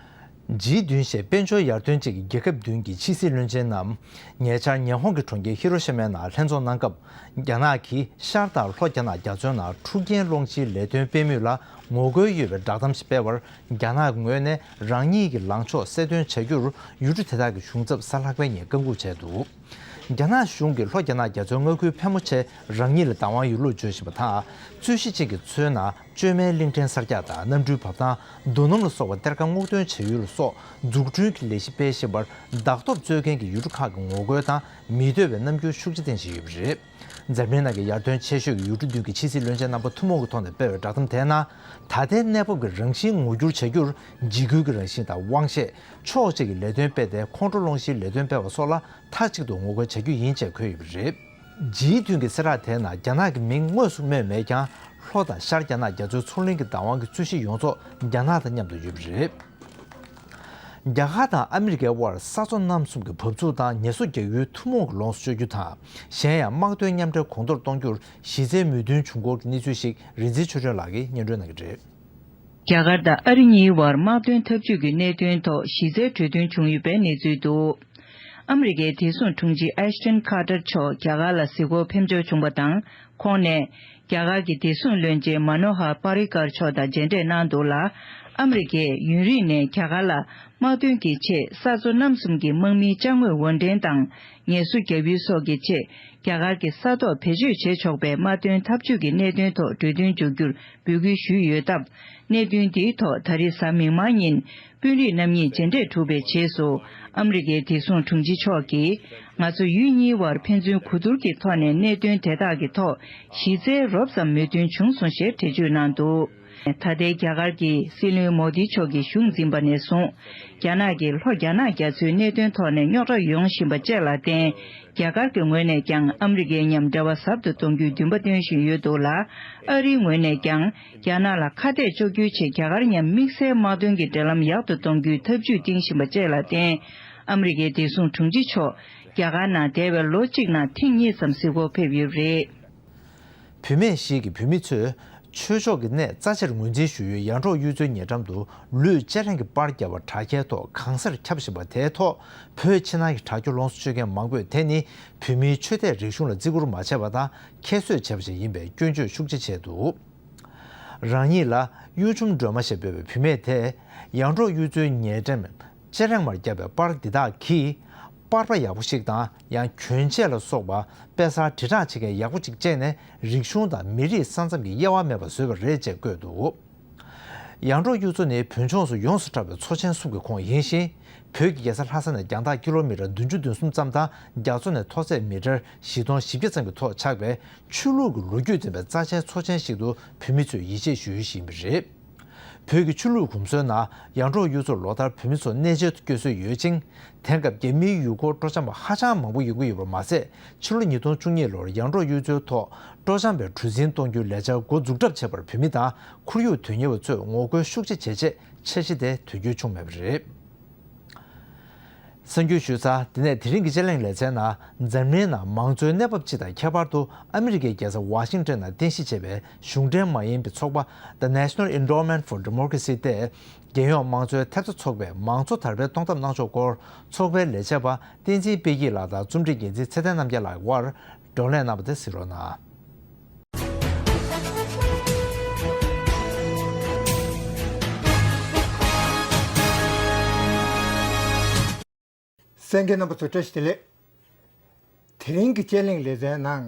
ཇི་བདུན་ཞེས་དཔལ་འབྱོར་ཡར་ཐོན་ཅན་གྱི་རྒྱལ་ཁབ་བདུན་གྱི་ཕྱི་སྲིད་བློན་ཆེན་རྣམས། ཉེ་ཆར་ཉི་ཧོང་གི་གྲོང་ཁྱེར་ཧི་རོ་ཤི་མའི་ནང་ལྷན་འཛོམས་གནང་སྐབས། རྒྱ་ནག་གིས་ཤར་དང་ལྷོ་རྒྱ་ནག་རྒྱ་མཚོའི་ནང་འཁྲུག་རྐྱེན་སློང་ཕྱིའི་ལས་དོན་སྤེལ་མུས་ལ་ངོ་རྒོལ་ཡོད་པའི་བསྒྲགས་གཏམ་ཞིག་སྤེལ་བར། རྒྱ་ནག་གི་ངོས་ནས་རང་ཉིད་ཀྱི་ལངས་ཕྱོགས་གསལ་སྟོན་བྱ་རྒྱུར། ཡུལ་གྲུ་དེ་དག་གི་གཞུང་ཚབ་གཟའ་ལྷག་པའི་ཉིན་བཀའ་འགུག་བྱས་འདུག། རྒྱ་ནག་གཞུང་གིས་ལྷོ་རྒྱ་ནག་རྒྱ་མཚོའི་མངའ་ཁུལ་ཕལ་མོ་ཆེ་རང་ཉིད་ལ་བདག་དབང་ཡོད་ལུགས་བརྗོད་བཞིན་པ་དང་། རྩོད་གཞི་གཅིག་གི་མཚོའི་ནང་བཅོས་མའི་གླིང་ཕྲན་གསར་རྒྱག་དང་། གནམ་གྲུའི་བབས་ཐང་། རྡོ་སྣུམ་ལ་སོགས་པ་གཏེར་ཁ་སྔོག་འདོན་བྱ་ཡུལ་ལ་སོགས་འཛུགས་སྐྲུན་གྱི་ལས་གཞི་སྤེལ་བཞིན་པར། བདག་ཐོབ་རྩོད་མཁན་གྱི་ཡུལ་གྲུ་ཁག་གི་ངོ་རྒོལ་དང་མི་འདོད་པའི་རྣམ་འགྱུར་ཤུགས་ཆེ་བསྟན་བཞིན་ཡོད་པ་རེད། འཛམ་གླིང་ནང་གི་ཡར་ཐོན་ཆེ་ཤོས་ཀྱི་ཡུལ་གྲུ་བདུན་གྱི་ཕྱི་སྲིད་བློན་ཆེན་རྣམ་པ་ཐུན་མོང་གི་ཐོག་ནས་སྤེལ་བའི་བསྒྲགས་གཏམ་དེའི་ནང་། ད་ལྟའི་གནས་བབ་ཀྱི་རང་བཞིན་ངོ་འགྱུར་བྱ་རྒྱུར། འཇིགས་སྐུལ་གྱི་རང་བཞིན་དང་། དབང་ཤེད། ཕྱོགས་གཅིག་གི་ལས་དོན་སྤེལ་ཏེ། ཁོང་ཁྲོ་སློང་གཞིའི་ལས་དོན་སྤེལ་བ་སོགས་ལ་མཐའ་གཅིག་ཏུ་ངོ་རྒོལ་བྱ་རྒྱུ་ཡིན་ཅེས་འཁོད་ཡོད་པ་རེད། ཇི་བདུན་གྱི་གསལ་བསྒྲགས་དེའི་ནང་། རྒྱ་ནག་གི་མིང་དངོས་སུ་སྨོས་མེད་ཀྱང་། ལྷོ་དང་ཤར་རྒྱ་ནག་རྒྱ་མཚོའི་མཚོ་གླིང་གི་བདག་དབང་གི་རྩོད་གཞི་ཡོངས་རྫོགས་རྒྱ་ནག་དང་མཉམ་དུ་ཡོད་པ་རེད། རྒྱ་གར་དང་ཨ་མི་རི་ཀའི་དབར་ས་མཚོ་གནམ་གསུམ་གྱི་བབས་ཚུགས་དང་ཉེན་སྲུང་རྒྱག་ཡུལ་ཐུན་མོང་གི་ལོངས་སུ་སྤྱོད་རྒྱུ་དང་། གཞན་ཡང་དམག་དོན་མཉམ་འབྲེལ་གོང་མཐོར་གཏོང་རྒྱུར་གཞི་རྩའི་མོས་མཐུན་བྱུང་སྐོར་གྱི་གནས་ཚུལ་ཞིག་རིག་འཛིན་ཆོས་སྒྲོན་ལགས་ཀྱིས་སྙན་སྒྲོན་གནང་གི་རེད། རྒྱ་གར་དང་ཨ་རི་གཉིས་བར་དམག་དོན་འཐབ་ཇུས་ཀྱི་གནད་དོན་ཐོག་གཞི་རྩའི་གྲོས་མཐུན་བྱུང་ཡོད་པའི་གནས་ཚུལ་འདུག། ཨ་མི་རི་ཀའི་བདེ་སྲུང་དྲུང་ཆེ་ཨེ་ཤ་ཊོན་ཁ་ཏར་མཆོག་རྒྱ་གར་ལ་གཟིགས་སྐོར་ཕེབས་འབྱོར་བྱུང་བ་དང་། ཁོང་ནས་རྒྱ་གར་གྱི་བདེ་སྲུང་བློན་ཆེན་མ་ནོ་ཧར་པ་རི་ཀར་མཆོག་དང་མཇལ་འཕྲད་གནང་འདུག་ལ། ཨ་མི་རི་ཀས་ཡུན་རིང་ནས་རྒྱ་གར་ལ་དམག་དོན་གྱི་ཆེད་ས་མཚོ་གནམ་གསུམ་གྱི་དམག་མིའི་ཅ་དངོས་དབོར་འདྲེན་དང་ངལ་གསོ་བརྒྱབ་ཡུལ་སོགས་ཀྱི་ཆེད། རྒྱ་གར་གྱི་ས་ཐོག་བེད་སྤྱོད་བྱེད་ཆོག་པའི་དམག་དོན་འཐབ་ཇུས་ཀྱི་གནད་དོན་ཐོག་གྲོས་མཐུན་འཇོག་རྒྱུར་འབོད་སྐུལ་ཞུས་ཡོད་སྟབས། གནད་དོན་འདིའི་ཐོག་ད་རེས་གཟའ་མིག་དམར་ཉིན་དཔོན་རིགས་རྣམ་གཉིས་མཇལ་འཕྲད་གྲུབ་པའི་རྗེས་སུ། ཨ་མི་རི་ཀའི་བདེ་སྲུང་དྲུང་ཆེ་མཆོག་གིས། ང་ཚོ་ཡུལ་གཉིས་བར་ཕན་ཚུན་གོ་བསྡུར་གྱི་ཐོག་ནས་གནད་དོན་དེ་དག་གི་ཐོག་གཞི་རྩའི་རོབ་ཙམ་མོས་མཐུན་བྱུང་སོང་ཞེས་འགྲེལ་བརྗོད་གནང་འདུག། ད་ལྟའི་རྒྱ་གར་གྱི་སྲིད་བློན་མོ་དི་མཆོག་གིས་གཞུང་འཛིན་པ་ནས་བཟུང་། རྒྱ་ནག་གིས་ལྷོ་རྒྱ་ནག་རྒྱ་མཚོའི་གནད་དོན་ཐོག་ནས་རྙོག་དྲ་ཡོང་བཞིན་པ་བཅས་ལ་བརྟེན། རྒྱ་གར་གྱི་ངོས་ནས་ཀྱང་ཨ་མི་རི་ཀའི་མཉམ་འབྲེལ་བ་ཟབ་ཏུ་གཏོང་རྒྱུའི་འདུན་པ་འདོན་བཞིན་ཡོད་འདུག་ལ། ཨ་རིའི་ངོས་ནས་ཀྱང་རྒྱ་ནག་ལ་ཁ་གཏད་གཅོག་རྒྱུའི་ཆེད་རྒྱ་གར་མཉམ་དམིགས་བསལ་དམག་དོན་གྱི་འབྲེལ་ལམ་ཡག་ཏུ་གཏོང་རྒྱུའི་ཐབས་ཇུས་བཏིང་བཞིན་པ་བཅས་ལ་བརྟེན། ཨ་མི་རི་ཀའི་བདེ་སྲུང་དྲུང་ཆེ་མཆོག་རྒྱ་གར་ནང་འདས་པའི་ལོ་གཅིག་ནང་ཐེངས་གཉིས་ཙམ་གཟིགས་སྐོར་ཕེབས་ཡོད་པ་རེད། བུད་མེད་ཞིག་གིས་བུད་མེད་ཚོས་ཆོས་ཕྱོགས་ཀྱི་གནས་རྩ་ཆེར་ངོས་འཛིན་ཞུ་ཡུལ་ཡར་འབྲོག་གཡུ་མཚོའི་ཉེ་འགྲམ་དུ་ལུས་ཅ་རིང་གི་པར་བརྒྱབ་པ་དྲ་རྒྱའི་ཐོག་གང་སར་ཁྱབ་བཞིན་པ་དེའི་ཐོག་བོད་ཕྱི་ནང་གི་དྲ་རྒྱ་ལོངས་སུ་སྤྱོད་མཁན་མང་པོས་དེ་ནི་བོད་མིའི་ཆོས་དད་རིག་གཞུང་ལ་བརྩི་བཀུར་མ་བྱས་པ་དང་ཁྱད་གསོད་བྱས་པ་ཞིག་ཡིན་པའི་སྐྱོན་བརྗོད་ཤུགས་ཆེ་བྱས་འདུག། རང་ཉིད་ལ་གཡུ་ཆུམ་སྒྲོལ་མ་ཞེས་འབོད་པའི་བུད་མེད་དེས་ཡར་འབྲོག་གཡུ་མཚོའི་ཉེ་འགྲམ་ཅ་རིང་མར་བརྒྱབ་པའི་པར་འདི་དག་གིས། པར་པ་ཡག་པོ་ཞིག་དང་ཡང་གྱོན་ཆས་ལ་སོགས་པ་དཔེ་གསར་དྲིལ་བསྒྲགས་བྱེད་མཁན་ཡག་པོ་ཅིག་བཅས་ནས་རིག་གཞུང་དང་མི་རིགས་ས་མཚམས་ཀྱི་དབྱེ་བ་མེད་པ་བཟོས་པ་རེད་ཅེས་བཀོད་འདུག། ཡར་འབྲོག་གཡུ་མཚོ་ནི་བོད་ལྗོངས་སུ་ཡོངས་སུ་གྲགས་པའི་མཚོ་ཆེན་གསུམ་གྱི་ཁོངས་ཡིན་ཞིང་། བོད་ཀྱི་རྒྱལ་ས་ལྷ་ས་ནས་རྒྱང་ཐག་ཀི་ལོ་མི་ཊར་བདུན་ཅུ་དོན་གསུམ་ཙམ་དང་རྒྱ་མཚོ་ནས་མཐོ་ཚད་མི་ཊར་བཞི་སྟོང་བཞི་བརྒྱ་ཙམ་གྱི་ཐོག་ཆགས་པའི་ཆོས་ལུགས་ཀྱི་ལོ་རྒྱུས་ལྡན་པའི་རྩ་ཆེན་མཚོ་ཆེན་ཞིག་ཏུ་བོད་མི་ཚོས་ཡིད་ཆེས་ཞུ་ཡུལ་ཞིག་ཡིན་པ་རེད། བོད་ཀྱི་ཆོས་ལུགས་གོམས་སྲོལ་ནང་ཡར་འབྲོག་གཡུ་མཚོར་ལོ་ལྟར་བོད་མི་ཚོ་གནས་མཇལ་དུ་སྐྱོད་སྲོལ་ཡོད་ཅིང་། དེང་སྐབས་རྒྱ་མིའི་ཡུལ་སྐོར་སྤྲོ་འཆམ་པ་ཧ་ཅང་མང་པོ་ཡོང་གི་ཡོད་པ་མ་ཟད། ཕྱི་ལོ་ཉིས་སྟོང་བཅུ་གཉིས་ལོར་ཡར་འབྲོག་གཡུ་མཚོའི་ཐོག་སྤྲོ་འཆམ་པའི་གྲུ་གཟིངས་གཏོང་རྒྱུའི་ལས་འཆར་འགོ་འཛུགས་གྲབས་བྱས་པར་བོད་མི་དང་ཁོར་ཡུག་དོན་གཉེར་བ་ཚོས་ངོ་རྒོལ་ཤུགས་ཆེ་བྱས་རྗེས་འཆར་གཞི་དེ་དོན་འཁྱོལ་བྱུང་མེད་པ་རེད། གསར་འགྱུར་ཞུས་ཚར། དེ་ནས་དེ་རིང་གི་དཔྱད་གླེང་ལེ་ཚན་ནང་འཛམ་གླིང་ནང་མང་གཙོའི་གནས་བབ་སྤྱི་དང་ཁྱད་པར་དུ་ཨ་མི་རི་ཀའི་རྒྱལ་ས་ཝ་ཤིང་ཊོན་ནང་རྟེན་གཞི་བྱས་པའི་གཞུང་འབྲེལ་མ་ཡིན་པའི་ཚོགས་པ་The National Endowment for Democracy་སྟེ། རྒྱལ་ཡོངས་དམངས་གཙོའི་ཐེབས་རྩ་ཚོགས་པས་མང་གཙོ་དར་སྤེལ་གཏོང་ཐབས་གནང་ཕྱོགས་སྐོར་ཚོགས་པའི་ལས་བྱེད་པ་བསྟན་འཛིན་དཔལ་སྐྱིད་ལགས་དང་རྩོམ་སྒྲིག་འགན་འཛིན་ཚེ་བརྟན་རྣམ་རྒྱལ་ལགས་དབར་བགྲོ་གླེང་གནང་བ་དེ་གཟིགས་རོགས་གནང་། གསན་མཁན་རྣམ་པ་ཚོ་བཀྲ་ཤིས་བདེ་ལེགས། དེ་རིང་གི་དཔྱད་གླེང་ལེ་ཚན་ནང་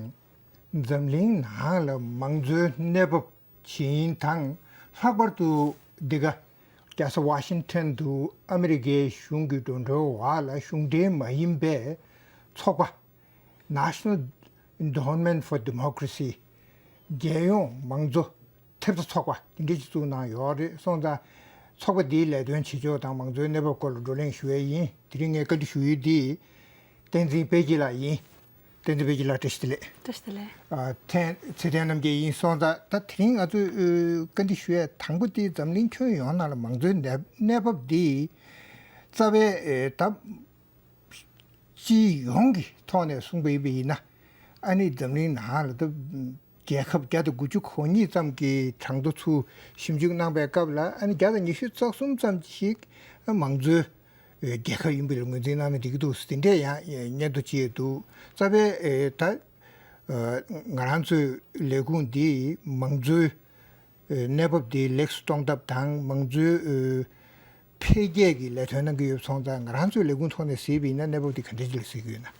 འཛམ་གླིང་ནང་ལ་མང་གཙོའི་གནས་བབ་ཇི་ཡིན་དང་། ལྷག་པར་དུ་འདི་ག་རྒྱལ་ས་ཝ་ཤིང་ཊོན་དུ་ཨ་མི་རི་ཀའི་གཞུང་གི་འགྲོ་གྲོན་འོག་ལ་གཞུང་འབྲེལ་མ་ཡིན་པའི་ཚོགས་པ་National Endowment for Democracy། རྒྱལ་ཡོངས་མང་གཙོ་ཐེབས་རྩ་ཚོགས་པ་དེ་འདྲ་ཅིག་བཙུགས་གནང་ཡོད་རེད། སོང་ཙང་ཚོགས་པ་འདིའི་ལས་དོན་བྱེད་ཕྱོགས་དང་མང་གཙོའི་གནས་བབ་སྐོར་ལ་བགྲོ་གླེང་ཞུ་ཡས་ཡིན། དེ་རིང་ངས་བཀའ་འདྲི་ཞུ་ཡུལ་འདི་བསྟན་འཛིན་དཔལ་སྐྱིད་ལགས་ཡིན། བསྟན་འཛིན་དཔལ་སྐྱིད་ལགས་བཀྲ་ཤིས་བདེ་ལེགས། བཀྲ་ཤིས་བདེ་ལེགས། ཨ། ཐེངས་ཚེ་བརྟན་རྣམ་རྒྱལ་ཡིན། སོང་ཙང་ད་དེ་རིང་ང་ཚོས་ཨ་བཀའ་འདྲི་ཞུ་ཡས་དང་པོ་དེ་འཛམ་གླིང་ཁྱོན་ཡོངས་ནང་ལ་མང་གཙོའི་གནས་གནས་བབ་འདི་རྩ་བའི་ཨེ་ད་སྤྱི་ཡོངས་ཀྱི་ཐོག་ནས་གསུངས་པ་ཡིན་པ་ཡིན་ན། ཨ་ནི་འཛམ་གླིང་ནང་ལ་ད་རྒྱལ་ཁབ་བརྒྱ་དང་དགུ་བཅུ་གོ་གཉིས་ཙམ་གྱི་གྲངས་ཐོ་ཚུར་ཞིབ་འཇུག་གནང་པའི་སྐབས་ལ། ཨ་ནི་བརྒྱ་དང་ཉི་ཤུ་རྩ་གསུམ་ཙམ་ཞིག་མང་གཙོའི་རྒྱལ་ཁབ་ཡིན་པ་ལ་ངོས་འཛིན་གནང་ནས་འགྲིག་གི་འདུག་ཟེར་དེ་འདྲས་ཡང་སྙན་ཐོ་ཅིག་འདུག་རྩ་བའི་ཨེ་ད་ང་རང་ཚོའི་ལས་ཁུངས་འདིས་མང་གཙོའི་གནས་བབ་འདི་ལེགས་སུ་གཏོང་ཐབས་དང་། མང་གཙོའི་འཕེལ་རྒྱས་ཀྱི་ལས་དོན་གནང་གི་ཡོད་སོང་ཙང་། ང་རང་ཚོའི་ལས་ཁུངས་ཐོག་ནས་གཟིགས་པ་ཡིན་ན་གནས་བབ་འདི་ག་འདྲ་ཅིག་ལ་གཟིགས་ཀྱི་ཡོད་ན།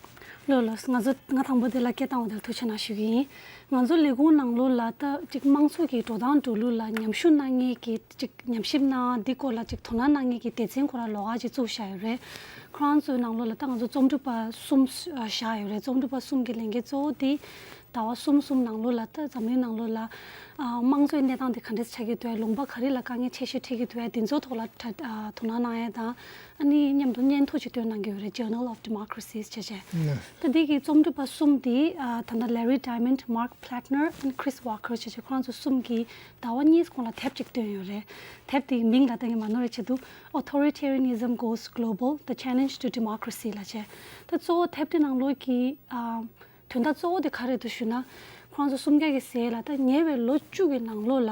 ལགས་ལགས། ང་ཚོ་ང་དང་པོ་དེ་ལ་སྐད་བཏང་བ་དེར་ཐུགས་རྗེ་གནང་ཞུ་གི་ཡིན། ང་ཚོ་ལས་ཁུངས་ནང་ལོགས་ལ་ད་ཅིག་དམངས་གཙོ་གི་འགྲོ་སྟངས་འགྲོ་ལུགས་ལ་ཉམས་ཞིབ་གནང་མཁན་གྱི་ཅིག་ཉམས་ཞིབ་གནང་། འདི་སྐོར་ལ་ཅིག་དོ་སྣང་གནང་མཁན་གྱི་སྡེ་ཚན་ཁོ་རང་ལོགས་ཀ་ཅིག་བཙུགས་བཞག་ཡོད་རེད། ཁོ་རང་ཚོའི་ནང་ལོགས་ལ་ད་ང་ཚོ་རྩོམ་སྒྲིག་པ་གསུམ་བཞག་ཡོད་རེད། རྩོམ་སྒྲིག་པ་གསུམ་གྱི་ལས་འགན་གཙོ་བོ་དེ་ཟླ་བ་གསུམ་གསུམ་ནང་ལོགས་ལ་ད་འཛམ་གླིང་ནང་ལོགས་ལ་ཨ་དམངས་གཙོའི་གནས་སྟངས་དེ་ག་འདྲས་ཆགས་ཀྱི་འདུག་ལུང་པ་ག་རེ་ལ་དཀའ་ངལ་ཆེ་ཤོས་འཕྲད་ཀྱི་འདུག་དེ་ཚོའི་ཐོག་ལ་ད་ཨ་དོ་སྣང་གནང་ཡས་དང་། ཨ་ནི་མཉམ་དུ་སྙན་ཐོ་ཅིག་བཏོན་གནང་གི་ཡོད་རེད། Journal of Democracies་བྱས་བྱས། ད་འདི་གི་རྩོམ་སྒྲིག་པ་གསུམ་དེ་ཨ་ད་ལྟ་Larry Diamond, Mark Plattner and Chris Walker་བྱས་བྱས། ཁོ་རང་ཚོ་གསུམ་གྱིས་ཟླ་བ་གཉིས་གོང་ལ་དེབ་ཅིག་བཏོན་ཡོད་རེད། དེབ་དེའི་མིང་ལ་ད་ངས་མ་ནོར་བའི་ཆེད་དུ་Authoritarianism Goes Global, The Challenge to Democracy་ལབ་བྱས། ད་གཙོ་བོ་དེབ་དེ་ནང་ལོགས་ཀྱི་ཨ་དོན་དག་གཙོ་བོ་དེ་ག་རེ་འདུག་ཞུ་ན། ཁོ་རང་ཚོ་གསུམ་ཀ་གི་ཟེར་ལ་ད་ཉེ་བའི་ལོ་བཅུ་གི་ནང་ལོགས་ལ་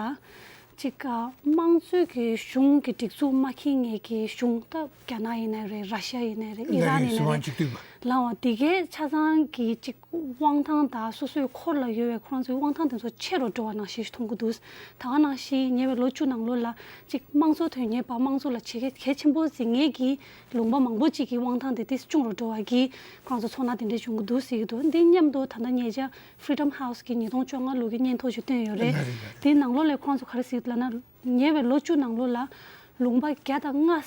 ཅིག་ཨ་དམངས་གཙོའི་གི་གཞུང་གི་སྒྲིག་འཛུགས་མ་འཁྱེར་མཁན་གྱི་གཞུང་། ད་རྒྱ་ནག་ཡིན་ནའི་རེད། ར་ཤ་ཡིན་ནའི་རེད། ཨི་རན་ཡིན་ནའི་རེད། ལའང་དེ་གའི་ཆ་ཚང་གི་ཅིག་དབང་ཐང་དང་སོ་སོའི་འཁོར་ལ་ཡོད་པའི་ཁོ་རང་ཚོའི་དབང་ཐང་དེ་ཚོ་ཆེ་རུ་འགྲོ་བ་ནང་བཞིན་ཞིག་མཐོང་གི་འདུག་ད་ག་ནང་བཞིན་ཉེ་བའི་ལོ་བཅུ་ནང་ལོགས་ལ་ཅིག་དམངས་གཙོ་དོན་གཉེར་བ། དམངས་གཙོ་ལ་བྱེད་གལ་གལ་ཆེན་པོ་ཟེར་མཁན་གྱི་ལུང་པ་མང་པོ་ཅིག་གི་དབང་ཐང་དེ་ཏོག་ཙམ་ཆུང་རུ་འགྲོ་བ་གི་ཁོ་རང་ཚོ་ཚོར་སྣང་དེ་འདྲ་བྱུང་གི་འདུག་ཟེར་གྱི་འདུག་འདི་མཉམ་དུ་ད་ལྟ་ཉེ་ཆར་Freedom House་གི་ཉིས་སྟོང་བཅོ་ལྔ་ལོ་གི་སྙན་ཐོ་ཞིག་བཏོན་ཡོད་རེད། དེའི་ནང་ལོགས་ལ་ཁོ་རང་ཚོ་ག་རེ་ཟེར་ལབ་ན། ཉེ་བའི་ལོ་བཅུ་ནང་ལོགས་ལ་ལུང་པ་བརྒྱ་དང་ལྔ་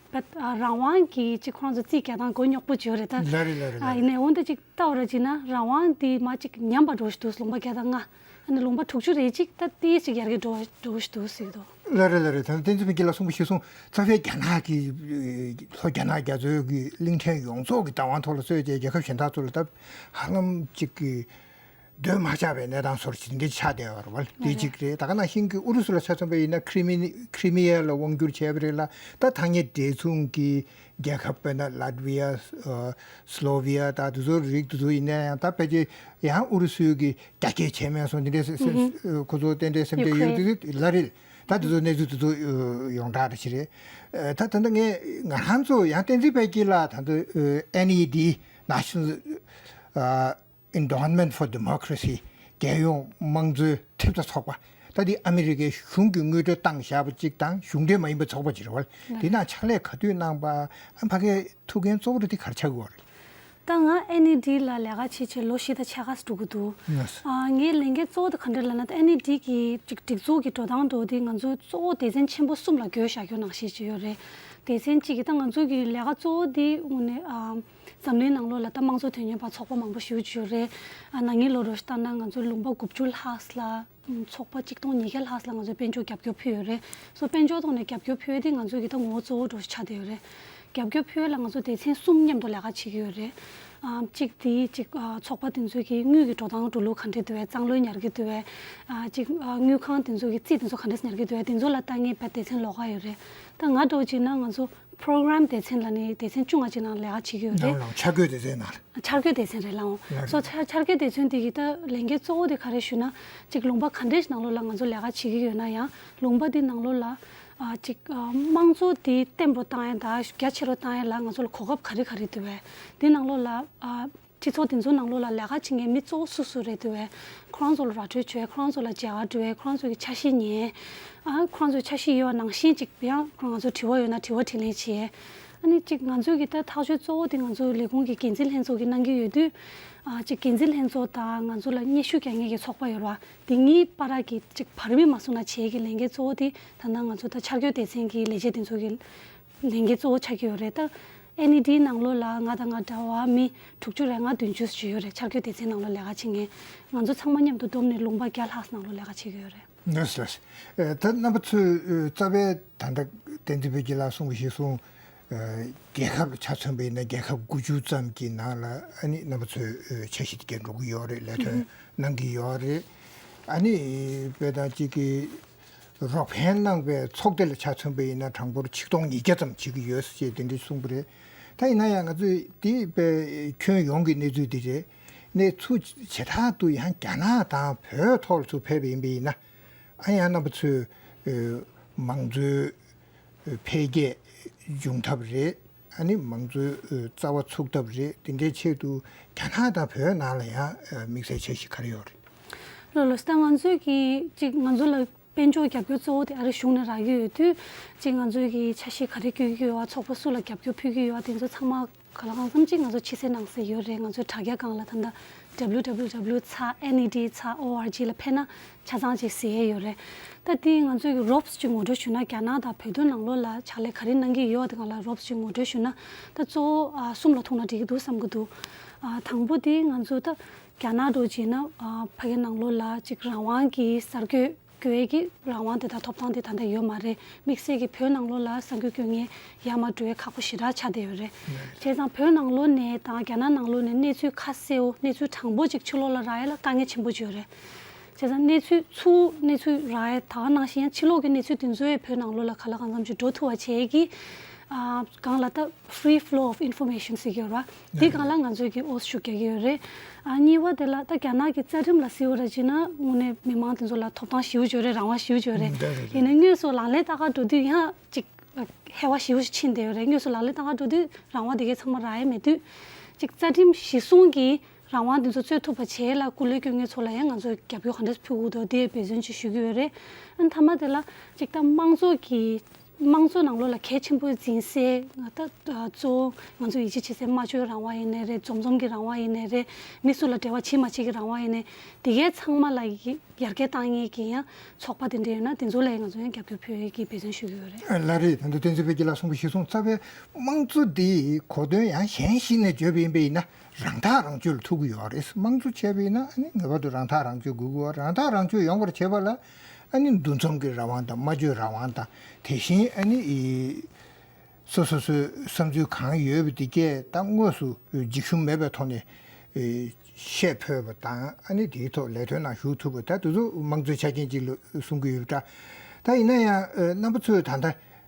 བ་རང་དབང་གི་ཅིག་ཁོ་རང་ཚོ་རྩིས་རྒྱག་སྟངས་མགོ་རྙོག་པོ་ཅིག་ཡོད་རེད་ད། ལགས་རེད། ལགས་རེད། ཨ་ཡིན་ནའི་འོན་ཏེ་ཅིག་ལྟ་བ་ར་བྱས་ན་རང་དབང་འདི་མར་ཅིག་ཉམས་པ་འགྲོ་བཞིན་འདུག་ལུང་པ་བརྒྱ་དང་ལྔ། ཨ་ནི་ལུང་པ་དྲུག་ཅུ་རེ་གཅིག་ད་ཏིས་ཅིག་ཡར་རྒྱས་འགྲོ་བ་འགྲོ་བཞིན་འདུག་ཟེར་གྱི་འདུག་ལགས་རེད། ལགས་རེད། ད་བསྟན་འཛིན་དཔལ་སྐྱིད་ལགས་གསུངས་པ་གཞིར་བཟུང་། རྩ་བའི་རྒྱ་ནག་གི་ལྷོ་རྒྱ་ནག་རྒྱ་མཚོའི་གི་གླིང་ཕྲན་ཡོངས་རྫོགས་ཀྱི་བདག་དབང་ཐོག་ལ་སོང་བྱས་རྒྱལ་ཁབ་གཞན་དག་ཚོ་ལ་ད་ཧ་ལམ་ཅིག་གི་སྡོད་མ་ཆོག་པའི་གནས་སྟངས་བཟོ་འདྲ་ཅིག་འདི་འདྲ་ཆགས་བསྡད་ཡོད་རེད་བ། འདི་གཅིག་རེད། ད་ག་ནང་བཞིན་གྱི་ཨུ་རུ་སུ་ལ་ཆ་མཚོན་པ་ཡིན་ན། ཁྲི་མི་ཁྲི་མི་ཡ་ལ་དབང་བསྒྱུར་བྱས་པ་རེད་ལ། ད་ཐག་ཉེ་འབྲེལ་མཚུངས་ཀྱི་རྒྱལ་ཁབ་དཔེར་ན་ལཱ་ཏི་ཝི་ཡ། ཨ། སི་ལོ་ཝི་ཡ། ད་དེ་ཚོ་རིགས་དེ་ཚོ་ཡིན་ན་ཡང་། ད་ཕལ་ཆེར་ཡང་ཨུ་རུ་སུའི་གི་རྒྱ་སྐྱེད་བྱས་མེད་སོང་། འདི་འདྲའི་སེམས། ཨུ་ཧུ། ཁོ་ཚོ་རྟེན་འབྲེལ་སེམས་ཅན་ཡོད། ཡུ་ཀེ་རེན། དེ་ཚོ་ལ་རེད། ད་དེ་ཚོ་གནས་ཚུལ་དེ་ཚོ་ཡོངས་གྲགས་རེད་ཅི་རེད། ཨ། ད་ད་ལྟ་ངས་ང་རང་ཚོ་ཡང་བསྟན་འཛིན་དཔལ་སྐྱིད་ལགས་ད་ལྟ་ཨེན་ཨི་ཌི། National། ཨ། Endowment for Democracy། རྒྱལ་ཡོངས་དམངས་གཙོའི་ཐེབས་རྩ་ཚོགས་པ། ད་འདི་ཨ་མི་རི་ཀའི་གཞུང་གིས་དངུལ་འབྲེལ་བཏང་བཞག་པ་གཅིག་དང་། གཞུང་འབྲེལ་མ་ཡིན་པའི་ཚོགས་པ་ཅིག་རེད་བ། ལགས། འདི་ནང་ཕྱག་ལས་ག་དུས་གནང་པ། ཨ། ཕ་གིའི་ཐུགས་འགན་གཙོ་བོ་རེ་འདི་ག་རེ་ཆགས་ཀྱི་ཡོད་རེད། ད་ང་ཨེན་ཨི་ཌི་ལ་ལས་ཀ་བྱེད་བྱེད་ལོ་བཞི་དང་ཕྱེད་ཀ་འགྲོ་གི་འདུག་ལགས་སོ། ཨ། ངའི་ལས་འགན་གཙོ་བོ་དེ་ག་འདྲ་ལབ་ན། ད་ཨེན་ཨི་ཌི་གི་ཅིག་སྒྲིག་འཛུགས་ཀྱི་འགྲོ་སྟངས་འགྲོ་དེ་ང་ཚོ་གཙོ་བོ་སྡེ་ཚན་ཆེན་པོ་གསུམ་ལ་བགོས་བཞག་རྒྱུ་ནང་བཞིན་ཅིག་ཡོད་རེད། སྡེ་ཚན་གཅིག་གི་ད་ང་ཚོ་གི་ལས་ཀ་གཙོ་བོ་དེ་དངོས་གནས། ཨ། འཛམ་གླིང་ནང་ལོགས་ལ་ད་དམངས་གཙོ་དོན་གཉེར་བ་ཚོགས་པ་མང་པོ་ཞེ་པོ་ཅིག་ཡོད་རེད། ཨ་ན་ནིང་ལོ་རོ་ཞིག་ལྟར་ན་ང་ཚོ་ལུང་པ་དགུ་བཅུ་ལྷག་ལ་ཚོགས་པ་གཅིག་སྟོང་ཉིས་བརྒྱ་ལྷག་ལ་ང་ཚོས་དཔལ་འབྱོར་རྒྱབ་སྐྱོར་ཕུལ་ཡོད་རེད། སོ་དཔལ་འབྱོར་ཐོག་ནས་རྒྱབ་སྐྱོར་ཕུལ་ཡས་དེ་ང་ཚོ་གི་ད་ངོ་བོ་གཙོ་བོ་འདྲ་ཞིག་ཆགས་བསྡད་ཡོད་རེད། རྒྱབ་སྐྱོར་ཕུལ་ཡས་ལ་ང་ཚོ་སྡེ་ཚན་གསུམ་མཉམ་དུ་ལས་ཀ་བྱེད་ཀྱི་ཡོད་རེད། ཨ་གཅིག་དེ་གཅིག་ཨ་ཚོགས་པ་དེ་ཚོ་གི་དངུལ་གྱི་འགྲོ་སྟངས་འགྲོ་ལུགས་ག་འདྲ་འདུག་བས། གཙང་ལོས་ཉར་གྱི་འདུག་བས། ཨ་གཅིག་ཨ་དངུལ་ཁང་དེ་ཚོ་གི་རྩིས་དེ་ཚོ་ག་འདྲ་ཉར་གྱི་འདུག་བས། དེ་ཚོ་ལ་ལྟ་མཁན་བས་སྡེ་ཚན་ལོགས་ཀ་ཡོད་རེད། ད་ང་འདྲ་བོ་བྱས་ན་ང་ཚོ་པོ་རོ་གྷ་རམ་སྡེ་ཚན་ལབ་ནས་སྡེ་ཚན་བཅོ་ལྔ་ཅིག་ནང་ལས་ཀ་བྱེད་ཀྱི་ཡོད་རེད། ནང་ལ་འཆར་འགོད་སྡེ་ཚན་ནང་ལ། འཆར་འགོད་སྡེ་ཚན་རེད་ལགས། ལགས་སོ། རེད། འཆར་འཆར་འགོད་སྡེ་ཚན་དེ་གི་ད་ལས་འགན་གཙོ་བོ་དེ་ག་རེ་ཞུ་ན། གཅིག་ལུང་པ་ག་འདྲས་ནང་ལོགས་ལ་ང་ཚོ་ལས་ཀ་བྱེད་ཀྱི་ཡོད་ན་ཡང་ལུང་པ་དེ་ནང་ལོགས་ལ་ཨ་གཅིག་ཨ་དམངས་གཙོ་དེ་བརྟན་པོ་བཏང་ཡས་དང་རྒྱ་ཆེ་རུ་བཏང་ཡས་ལ་ང་ཚོ་ལ་གོ་སྐབས་ག་རེ་ག་རེ་འདུག་བས། དེ་ནང་ལོགས་ལ་ཨ་སྤྱི་ཚོགས་དེ་ཚོ་ནང་ལོགས་ལ་ལས་ཀ་བྱེད་མཁན་མི་གཙོ་བོ་སུ་སུ་རེད་འདུག་བས། ཁོ་རང་ཚོ་ལ་ར་སྤྲོད་བྱས། ཁོ་རང་ཚོ་ལ་མཇལ་ཁ་འགྲོ་བས། ཁོ་རང་ཚོ་གི་འཆར་གཞི་ཉན། ཨ་ཁོ་རང་ཚོའི་འཆར་གཞི་ཡོད་པ་ནང་བཞིན་གཅིག་ཡང་ང་ཚོ་དྲི་བ་ཡོད་ན་དྲི་བ་དྲིས་ལན་བྱས། ཨ་ནི་གཅིག་ང་ཚོའི་གི་ད་ཐག་གཅོད་གཙོ་བོ་དེ་ང་ཚོའི་ལས་ཁུངས་ཀྱི་འགན་འཛིན་ལྷན་ཚོགས་ཀྱིས་གནང་གི་ཡོད་དུས། ཨ་གཅིག་འགན་འཛིན་ལྷན་ཚོགས་དང་ང་ཚོ་ལ་སྙན་ཞུ་རྒྱག་མཁན་གྱི་ཚོགས་པ་ཡོད་རེད་བ། དེ་གཉིས་བར་གྱི་གཅིག་བར་མི་མ་སོང་ན་བྱེད་ཀྱི་ལས་འགན་གཙོ་བོ་དེ་ད་ལྟ་ང་ཚོ་ད་འཆར་འགོད་སྡེ་ཚན་གྱི་ལས་བྱེད་དེ་ཚོ་གི་ལས་འགན་གཙོ་བོ་ཆགས་ཀྱི་ཡོད་རེད། ད་ཨེན་ཨི་ཌི་ནང་ལོགས་ལ་ང་དང་ང་འདྲ་བ་མི་དྲུག་ཅུ་རེ་ལྔ་བདུན་ཅུ་ཞིག་ཡོད་རེད། འཆར་འགོད་སྡེ་ཚན་ནང་ལོགས་ལས་ཀ་བྱེད་མཁན་ང་ཚོ་ཚང་མ་མཉམ་དུ་བསྡོམས་ནས་ལུང་པ་བརྒྱ་ལྷག་ནང་ལོགས་ལས་ཀ་བྱེད་ཀྱི་ཡོད་རེད། ལགས་ལགས། ཨ་ད་རྣམ་པ་ཚོས་ཨ་རྩ་བའི་ད་ལྟ་བསྟན་འཛིན་བདེ་སྐྱིད་ལགས་གསུངས་པ་གཞིར་བཟུང་། ཨ་རྒྱལ་ཁབ་ཆ་མཚོན་པ་ཡིན་ན་རྒྱལ་ཁབ་དགུ་བཅུ་ཙམ་གྱི་ནང་ལ་ཨ་ནི་རྣམ་པ་ཚོས་ཨ་འཆར་གཞི་དེ་གས་འགྲོ་གི་ཡོད་རེད། ལས་དོན་གནང་གི་ཡོད་རེད། ཨ་ནི་དཔེ་དང་གཅིག་གི་རོགས་ཕན་གནང་བའི་ཚོགས་སྡེ་ལ་ཆ་མཚོན་པ་ཡིན་ན་གྲངས་འབོར་ཆིག་སྟོང་ཉིས་བརྒྱ་ཙམ་བྱེད་ཀྱི་ཡོད་ཅེས་དེ་འདྲ་གསུངས་པ་རེད། ད་ཡིན་ན་ཡང་ང་ཚོས་དེ་དཔེ་ཁྱོན་ཡོངས་ཀྱི་གནས་ཚུལ་དེ་རེད། གནས་ཚུལ་བྱེ་བྲག་ཏུ་ཡང་རྒྱ་ནག་དང་བོད་ཐོག་ལ་ཚུར་ཕེབས་པ་ཡིན་པ་ཡིན་ན། ཨ་ཡང་རྣམ་པ་ཚོས་ཨ་མང་གཙོའི་འཕེལ་རྒྱས་འབྱུང་ཐབས་རེད། ཨ་ནི་མང་གཙོའི་རྩ་བ་ཚུགས་ཐབས་རེད། དེ་འདྲའི་ཆེད་དུ་རྒྱ་ནག་དང་བོད་ནང་ལ་ཡང་དམིགས་བསལ་འཆར་གཞི་ག་རེ་ཡོད་རེད། ལགས་ལགས་སོ། ད་ང་ཚོས་ཀྱིས་གཅིག་ང་ཚོ་ལ་དཔལ་འབྱོར་རྒྱབ་སྐྱོར་གཙོ་བོ་དེ་ཨ་རི་གཞུང་ནས་རག་གི་ཡོད་དུས་གཅིག་ང་ཚོས་ཀྱིས་འཆར་གཞི་ག་རེ་བཀོད་ཀྱི་ཡོད་པ། ཚོགས་པ་སུ་ལ་རྒྱབ་སྐྱོར་ཕུལ་གྱི་ཡོད་པ། དེ་ཚོ་ཚང་མ་གང་ལ་གང་འཚམ་གཅིག་ང་ཚོ་ཕྱི་གསལ་ནང་གསལ་ཡོད་རེད། ང་ཚོའི་དྲ་རྒྱ་སྒང་ལ་ད་ལྟ་W W W ཚ་N E D ཚ O R G ལ་ཕེབས་ན་ཆ་ཚང་ཅིག་གཟིགས་ཡས་ཡོད་རེད། ད་དེ་ང་ཚོས་ཀྱི་རོབ་ཅིག་ངོ་སྤྲོད་ཞུས་ན། རྒྱ་ནག་དང་བོད་དོན་ནང་ལོགས་ལ་ཕྱག་ལས་ག་རེ་གནང་གི་ཡོད་དེ་སྒང་ལ་རོབ་ཅིག་ངོ་སྤྲོད་ཞུས་ན། ད་གཙོ་བོ་ཨ་གསུམ་ལ་ཐུག་ན་འགྲིག་གི་འདུག་བསམ་གྱི་འདུག་ཨ་དང་པོ་དེ་ང་ཚོ་ད་རྒྱ་ནག་འདྲ་བྱས་ན་ཨ་ཕ་གི་ནང་ལོགས་ལ་ཅིག་རང་དབང་གི་གསར་འགོད་དགོས་ཀྱི་རང་དབང་དེ་དང་ཐོབ་ཐང་དེ་ད་ལྟ་ཡོད་མ་རེད། དམིགས་བསལ་གྱི་བོད་ནང་ལོགས་ལ་གསར་འགོད་སྐྱོན་ངན་ཡར་མར་འགྲོ་ཡས་ཁག་པོ་ཞེ་དྲག་ཆགས་བསྡད་ཡོད་རེད། བྱས་ཙང་བོད་ནང་ལོགས་ནས་དང་རྒྱ་ནག་ནང་ལོགས་ནས་གནས་ཚུལ་ཁ་གསལ་བོ་གནས་ཚུལ་དྲང་པོ་ཅིག་ཕྱི་ལོགས་ལ་རག་ཡས་ལ་དཀའ་ངལ་ཆེན་པོ་ཅིག་ཡོད་རེད། བྱས་ཙང་གནས་ཚུལ་ཚུར་གནས་ཚུལ་རག་ཡས་ད་ག་ནང་བཞིན་ཡང་ཕྱི་ལོགས་ཀྱི་གནས་ཚུལ་དེ་ཚོ་ཡང་བོད་ནང་ལོགས་ལ་གང་ལ་གང་འཚམ་ཅིག་འགྲོ་ཐུབ་པ་བྱེད་ཀྱི། ཨ་སྒང་ལ་ད་free flow of information ཟེར་གྱི་ཡོད་ར། འདི་སྒང་ལ་ང་ཚོས་ཀྱི་ཨོ་ཤུགས་རྒྱག་གི་ཡོད་རེད། ཨ་གཉིས་པ་དེ་ལ་ད་རྒྱ་ནག་གི་རྩ་ཁྲིམས་ལ་གཟིགས་པ་ར་བྱས་ན་དངོས་གནས་མི་མང་དེ་ཚོ་ལ་ཐོབ་ཐང་ཞེ་པོ་ཅིག་ཡོད་རེད། རང་དབང་ཞེ་པོ་ཅིག་ཡོད་རེད། ཡིན་ནའི་དངོས་སུ་ལག་ལེན་བསྟར་ག་འགྲོ་དུས་ཡང་ཅིག་ཧེ་བག་ཞེ་པོ་ཅིག་ཕྱིན་བསྡད་ཡོད་རེད། དངོས་སུ་ལག་ལེན་བསྟར་ག་འགྲོ་དུས་རང་དབང་དེ་གའི་ཚང་མ་རག་ཡས་མེད་དུས། ཅིག་རྩ་ཁྲིམས་གཞི་བཟུང་གི་རང་དབང་དེ་ཚོ་རྩོད་ཐུབ་པ་བྱེད་ཡས་ལ་སྐུ་ལས་སྐྱོན་མཁན་ཚོ་ལ་ཡང་ང་ཚོས་རྒྱབ་སྐྱོར་ག་འདྲས་ཕུལ་དགོས་འདུག་དེ་འབད་བརྩོན་ཅིག་ཞུ་གི་ཡོད་རེད། ཨ་ནི་མཐའ་མ་དེ་ལ་ཅིག་ད་དམངས་གཙོ་གི་དམངས་གཙོ་ནང་ལོགས་ལ་གལ་ཆེན་པོ་འཛིན་སའི་ད་གཙོ་བོ་ང་ཚོ་ཡིད་ཆེས་བྱེད་སའི་སྨྲ་བརྗོད་རང་དབང་ཡིན་ནའི་རེད། འཛོམས་འཛོམས་ཀྱི་རང་དབང་ཡིན་ནའི་རེད། མི་སུ་ལ་འབྲེལ་བ་བྱེད་མ་བྱེད་ཀྱི་རང་དབང་ཡིན་ནའི་དེ་གའི་ཚང་མ་ལ་ཡི་ཡར་རྒྱས་བཏང་མཁན་གྱི་ཡང་ཚོགས་པ་དེ་འདྲ་ཡོད་ན་དེ་ཚོ་ལ་ཡང་ང་ཚོ་ཡང་རྒྱབ་སྐྱོར་ཕུལ་ཡས་ཀྱི་འབད་བརྩོན་ཞུ་གི་ཡོད་རེད། ལགས་རེད། ད་ལྟ་བསྟན་འཛིན་དཔལ་སྐྱིད་ལགས་གསུངས་པ་གཞིར་བཟུང་རྩ་བའི་དམངས་གཙོ་འདི་གོ་དོན་ཡང་གཞན་ཞིག་ནས་བརྗོད་པ་ཡིན་པ་ཡིན་ན་རང་ཐག་རང་གཅོད་ལ་ཐུག་གི་ཡོད་རེད། དམངས་གཙོ་བྱས་པ་ཡིན་ན་ཨ་ནི་ངེས་པར་དུ་རང་ཐག་རང་གཅོད་དགོས་ཀྱི་ཡོད། རང་ཐག་རང་གཅོད་ཡོང་བར་བྱེད་པ་ལ་ཨ་ནི་འདུ་འཛོམས་ཀྱི་རང་དབང་དང་སྨྲ་བརྗོད་རང་དབང་དང་དེ་བཞིན་ཨ་ནི་སོ་སོ་སོའི་བསམ་ཚུལ་གང་ཡོད་པ་དེ་གས་ད་དངོས་སུ་འཇིགས་ཞུམ་མེད་པའི་ཐོག་ནས་བཤད་ཕོད་པ་དང་ཨ་ནི་དེའི་ཐོག་ལས་དོན་ནང་ཞུགས་ཐུབ་པ་ད་དེ་ཚོ་དམངས་གཙོའི་ཆ་རྐྱེན་ཅིག་ལ་གསུང་གི་ཡོད་པ་འདྲ། ད་ཡིན་ན་ཡང་རྣམ་པ་ཚོས་ད་ལྟ་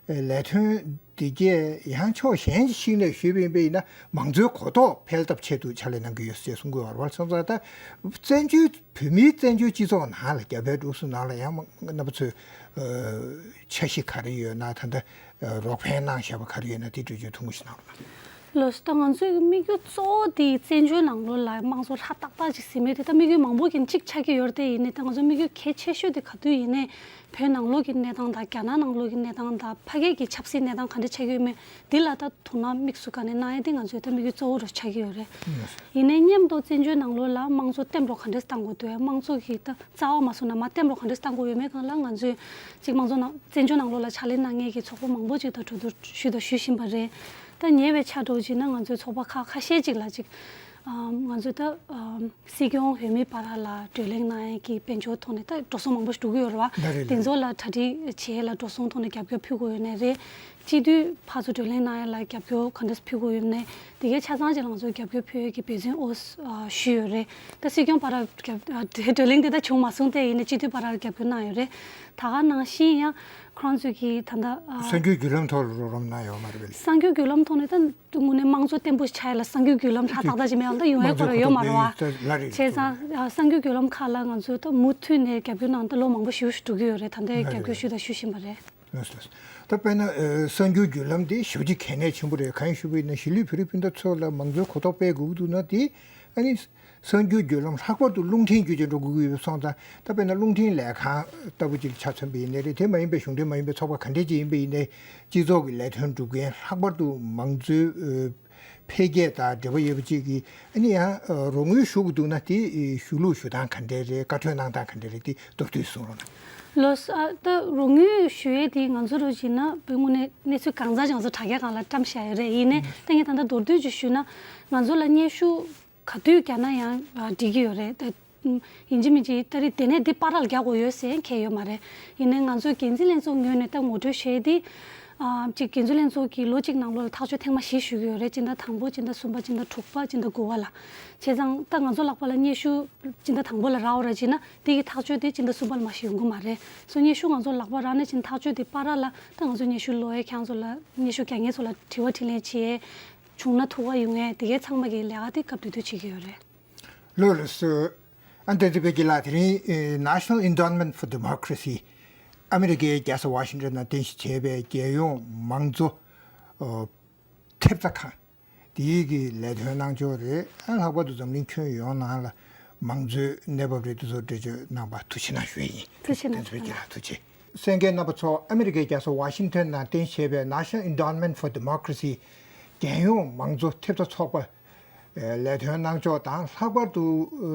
ལས་དོན་དེ་གས་ཡང་ཕྱོགས་གཞན་ཞིག་ནས་ཞུས་པ་ཡིན་པ་ཡིན་ན་མང་གཙོའི་གོ་རྟོགས་འཕེལ་ཐབས་ཆེད་དུ་ཕྱག་ལས་གནང་གི་ཡོད་ཅེས་གསུང་གི་ཡོད་རེད་བསམ་ཙང་། ད་བཙན་བྱོལ་བོད་མིའི་བཙན་བྱོལ་སྤྱི་ཚོགས་ནང་ལ་རྒྱ་བལ་འབྲུག་གསུམ་ནང་ལ་ཡང་རྣམ་པ་ཚོས་འཆར་གཞི་ག་རེ་ཡོད་ན་ད་ལྟ་རོགས་ཕན་གནང་བཞག་པ་ག་རེ་ཡོད་ན་དེ་འགྲེལ་བརྗོད་ཐུང་ངུ་ཞིག་གནང་རོགས་གནང་། ལགས་སོ། ད་ང་ཚོའི་དམིགས་ཡུལ་གཙོ་བོ་དེ་བཙན་བྱོལ་ནང་ལོགས་ལ་དམངས་གཙོ་ཧྲ་ཏག་ཏག་ཅིག་ཟིན་མེད་དེ་ད་དམིགས་ཡུལ་མང་པོ་གི་གཅིག་ཆགས་ཀྱི་ཡོད་རེད་དེ། ཡིན་ནའི་ད་ང་ཚོ་དམིགས་ཡུལ་གལ་ཆེ་ཤོས་དེ་ག་དུས་ཡིན་ནའི་བོད་ནང་ལོགས་ཀྱི་གནས་སྟངས་དང་རྒྱ་ནག་ནང་ལོགས་ཀྱི་གནས་སྟངས་དང་ཕ་གི་གི་ཆབ་སྲིད་གནས་སྟངས་ག་འདྲ་ཆགས་ཀྱི་ཡོད་མེད་དེ་ལ་ད་དོ་སྣང་དམིགས་སུ་བཀར་ནས་གནང་ཡས་དེ་ང་ཚོའི་ད་དམིགས་ཡུལ་གཙོ་བོ་རུ་ཆགས་ཀྱི་ཡོད་རེད། ཡིན་ནའི་མཉམ་དུ་བཙན་བྱོལ་ནང་ལོགས་ལ་དམངས་གཙོ་བརྟན་པོ་ག་འདྲས་གཏང་དགོས་འདུག་དམངས་གཙོ་གི་ད་རྩ་བ་མ་བཟུང་ན་མར་བརྟན་པོ་ག་འདྲས་གཏང་དགོས་ཡོད་མེད་སྒང་ལ་ང་ཚོས་གཅིག་དམངས་གཙོ་ནང་བཙན་བྱོལ་ནང་ལོགས་ལ་ཕྱག་ལས་གནང་མཁན་གྱི་ཚོགས་པ་མང་པོ་ཅིག་དང་གྲོས་བསྡུར་ཞུས་དང་ཞུ་བཞིན་པ་རེད། ད་ཉེ་བའི་ཆར་འགྲོ་བྱས་ན་ང་ཚོའི་ཚོགས་པ་ཁག་ཁ་ཤས་ཅིག་ལ་ཅིག་ཨམ་ང་ཚོས་ད་ཨམ་སྲིད་སྐྱོང་འོས་མི་བར་ལ་བགྲོ་གླེང་གནང་ཡས་ཀྱི་དཔལ་འབྱོར་ཐོག་ནས་ད་འགྲོ་སོང་མང་པོ་ཞིག་འགྲོ་གི་ཡོད་རེད་བ། ལགས་རེད། དེ་ཚོ་ལ་གྲ་སྒྲིག་བྱེད་ཡས་ལ་འགྲོ་སོང་ཐོག་ནས་རྒྱབ་སྐྱོར་ཕུལ་དགོས་ཡོད་ནའི་རེད། སྤྱི་འཐུས་ཕར་ཚུར་བགྲོ་གླེང་གནང་ཡས་ལ་རྒྱབ་སྐྱོར་ག་འདྲ་ཕུལ་དགོས་ཡོད་ནའི་དེ་གའི་ཆ་ཚང་ཅིག་ལ་ང་ཚོས་རྒྱབ་སྐྱོར་ཕུལ་ཡས་ཀྱི་འབད་བརྩོན་ཨོ་ཨ་ཞུས་ཡོད་རེད། ད་སྲིད་སྐྱོང་བར་རྒྱབ་ཨ་བགྲོ་གླེང་དེ་ད་བྱུང་མ་སོང་། དེ་ཡིན་ནའི་སྤྱི་འཐུས་བར་རྒྱབ་སྐྱོར་གནང་ཡོད་རེད། ད་ག་ནང་བཞིན་ཡང་ཁོ་རང་ཚོས་ཀྱིས་ད་ལྟ་ཨ་གསར་འགྱུར་བརྒྱུད་ལམ་ཐོག་ལ་རོགས་རམ་གནང་ཡོད་མ་རེད་པས། གསར་འགྱུར་བརྒྱུད་ལམ་ཐོག་ནས་ད་དངོས་གནས་དམངས་གཙོ་བརྟན་པོ་ཆགས་ཡས་ལ་གསར་འགྱུར་བརྒྱུད་ལམ་ཧྲ་ཏག་ཏག་ཅིག་མེད་པ་ད་ཡོང་ཡས་ཁོ་རང་ཡོད་མ་རེད་བ། དམངས་གཙོ་ཁོ་ཐག་པའི་ལག་རེད། བྱས་ཙང་ཨ་གསར་འགྱུར་བརྒྱུད་ལམ་ཁག་ལ་ང་ཚོས་ད་མུ་མཐུད་ནས་རྒྱབ་སྐྱོར་གནང་ད་ལོ་མང་པོ་ཞེ་པོ་ཞིག་འགྲོ་གི་ཡོད་རེད། ད་ལྟའི་རྒྱབ་སྐྱོར་ཞུས་དང་ཞུ་བཞིན་པ་རེད། ལགས་སོ། ད་དཔེར་ན་ཨ་གསར་འགྱུར་བརྒྱུད་ལམ་དེ་ཞེ་པོ་ཅིག་གལ་གནད་ཆེན་པོ་རེད། གང་ཡིན་ཞུས་པ་ཡིན་ན་གཞིས་ལུས་བོད་རིགས་སྤུན་ཟླ་ཚོ་ལ་མང་གཙོའི་གོ་རྟོགས་སྤེལ་དགོས་ཀྱི་འདུག་ན་དེ་ཨ་ནི་གསར་འགྱུར་བརྒྱུད་ལམ་ལྷག་པར་དུ་རླུང་འཕྲིན་བརྒྱུད་དེ་འགྲོ་དགོས་ཀྱི་ཡོད་པ་སོང་ཙང་། ད་དཔེར་ན་རླུང་འཕྲིན་ལས་ཁང་ལྟ་བུ་ཅིག་ཆ་མཚོན་པ་ཡིན་ནའི་རེད། དེ་མ་ཡིན་པའི་གཞུང་འབྲེལ་མ་ཡིན་པའི་ཚོགས་པ་ག་འདྲས་ཅིག་ཡིན་པ་ཡིན་ནའི་སྤྱི་ཚོགས་ཀྱི་ལས་དོན་སྒྲུབ་མཁན་ལྷག་པར་དུ་མང་གཙོའི་ཨ་འཕེལ་རྒྱས་དང་འབྲེལ་བ་ཡོད་པ་ཅིག་གིས་ཨ་ནི་ཡང་ཨ་རོགས་དངུལ་ཞུ་དགོས་འདུག་ན་དེ་ཨ་ཞུ་ལུགས་ཞུ་སྟངས་ག་འདྲས་རེད། བཀའ་འཁྲོལ་གནང་སྟངས་ག་འདྲས་རེད། དེ་མདོར་བསྡུས་གསུང་རོགས་གནང་། ལགས་སོ། ཨ་ད་རོགས་དངུལ་ཞུ་ཡས་དེ་ང་ཚོ་རུ་བྱས་ན་བོད་དངོས་གནས་གནས་ཚུལ་གང་ཙམ་ཅིག་ང་ཚོ་དྲ་རྒྱ་སྒང་ལ་བཀྲམ་བཞག་ཡོད་རེད། ཡིན་ནའི་ད་ངས་ད་ལྟ་མདོར་བསྡུས་ཅིག་ཞུས་ན་ང་ཚོ་ལ་སྙན་ཞུ་ག་དུས་བརྒྱབ་ན་ཡང་ཨ་འགྲིག་གི་ཡོད་རེད། ད་ཡིན་གཅིག་མིན་གཅིག་ད་རེས་དེ་ནས་འདི་བར་ལ་རྒྱག་དགོས་ཡོད་ཟེར་མཁན་ཡོད་མ་རེད། ཡིན་ནའི་ང་ཚོའི་འགན་འཛིན་ལྷན་ཚོགས་ངོས་ནས་ད་ངོ་སྤྲོད་བྱས་ཏེ་ཨ་གཅིག་འགན་འཛིན་ལྷན་ཚོགས་ཀྱིས་ལོ་གཅིག་ནང་ལོགས་ལ་ཐག་གཅོད་ཐེངས་མ་བཞི་ཞུ་གི་ཡོད་རེད། སྤྱི་ཟླ་དང་པོ། སྤྱི་ཟླ་གསུམ་པ། སྤྱི་ཟླ་དྲུག་པ། སྤྱི་ཟླ་དགུ་པ་ལ། བྱས་ཙང་ད་ང་ཚོ་ལག་པ་ལ་སྙན་ཞུ་སྤྱི་ཟླ་དང་པོ་ལ་རག་པ་རེད་བྱས་ན་དེ་གི་ཐག་གཅོད་དེ་སྤྱི་ཟླ་གསུམ་པ་ལ་མ་གཞི་ཡོང་གི་མ་རེད། སོ་སྙན་ཞུ་ང་ཚོ་ལག་པ་རག་ནས་ཕྱིན་ཐག་གཅོད་དེ་བར་ལ་ད་ང་ཚོ་སྙན་ཞུ་ཀློག་ཡས་ཁྱེད་ཚོ་ལ་སྙན་ཞུ་རྒྱག་མཁན་ཚོ་ལ་དྲི་བ་དྲིས་ལན་བྱེད་ཡས། བྱུང་ན་ཐུགས་ཁུར་ཡོང་ངེས་དེ་གའི་ཚང་མ་གི་ལས་ཀ་དེ་སྐབས་དུས་དུས་བྱེད་ཀྱི་ཡོད་རེད། ལགས་སོ། ཨ་ནི་བསྟན་འཛིན་དཔལ་སྐྱིད་ལགས། དེ་རིང་ཨེ་National Endowment for Democracy ཨ་མི་རི་ཀའི་རྒྱལ་ས་ཝ་ཤིང་ཏོན་ནང་རྟེན་གཞི་བྱས་པའི་རྒྱལ་ཡོངས་མང་གཙོ་ཨོ་ཐེབས་རྩ་ཁང་དེའི་གི་ལས་དོན་གནང་ཕྱོགས་རེད། ཨ་ལྷག་པར་དུ་འཛམ་གླིང་ཁྱོན་ཡོངས་ནང་ལ་མང་གཙོའི་གནས་བབ་རེད། དེ་ཚོ་འགྲེལ་བརྗོད་གནང་བར་ཐུགས་རྗེ་གནང་ཞུ་ཡས་ཡིན། ཐུགས་རྗེ་གནང་། བསྟན་འཛིན་དཔལ་སྐྱིད་ལགས་ཐུགས་རྗེ་ཆེ། གསན་མཁན་རྣམ་པ་ཚོ། ཨ་མི་རི་ཀའི་རྒྱལ་ས་ཝ་ཤིང་ཏོན་ནང་རྟེན་གཞི་བྱས་པའི་National Endowment for Democracy རྒྱལ་ཡོངས་མང་གཙོ་ཐེབས་རྩ་ཚོགས་པ་ལས་དོན་གནང་ཕྱོགས་དང་། ལྷག་པར་དུ་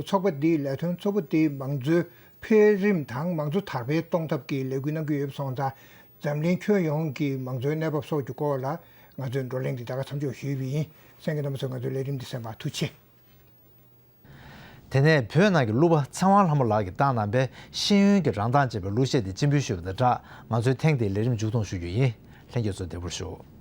ཚོགས་པ་འདིའི་ལས་དོན་གཙོ་བོ་དེ་མང་གཙོའི་འཕེལ་རིམ་དང་མང་གཙོ་དར་སྤེལ་གཏོང་ཐབས་ཀྱི་ལས་འགུལ་གནང་གི་ཡོད་པ་སོང་ཙང་། འཛམ་གླིང་ཁྱོན་ཡོངས་ཀྱི་མང་གཙོའི་གནས་བབ་སོགས་ཀྱི་སྐོར་ལ་ང་ཚོས་བགྲོ་གླེང་འདི་ད་ག་མཚམས་འཇོག་ཞུས་པ་ཡིན། གསན་མཁན་རྣམ་པ་ཚོས་ང་ཚོའི་ལས་རིམ་འདི་གསན་པར་ཐུགས་རྗེ་ཆེ། དེ་ནས་བོད་ནང་གི་གླུ་པ་ཚེ་དབང་ལྷ་མོ་ལགས་ཀྱིས་བཏང་གནང་པའི་ཤེས་ཡོན་གྱི་རང་མདངས་ཅེས་པའི་གླུ་གཞས་དེ་སྤྱན་འབུལ་ཞུས་པ་དང་སྦྲགས། ང་ཚོའི་ཐེངས་འདིའི་ལས་རིམ་མཇུག་སྡོམ་ཞུ་རྒྱུ་ཡིན། ལྷན་རྒྱས་ཚོ་བདེ་པོར་བཞུགས།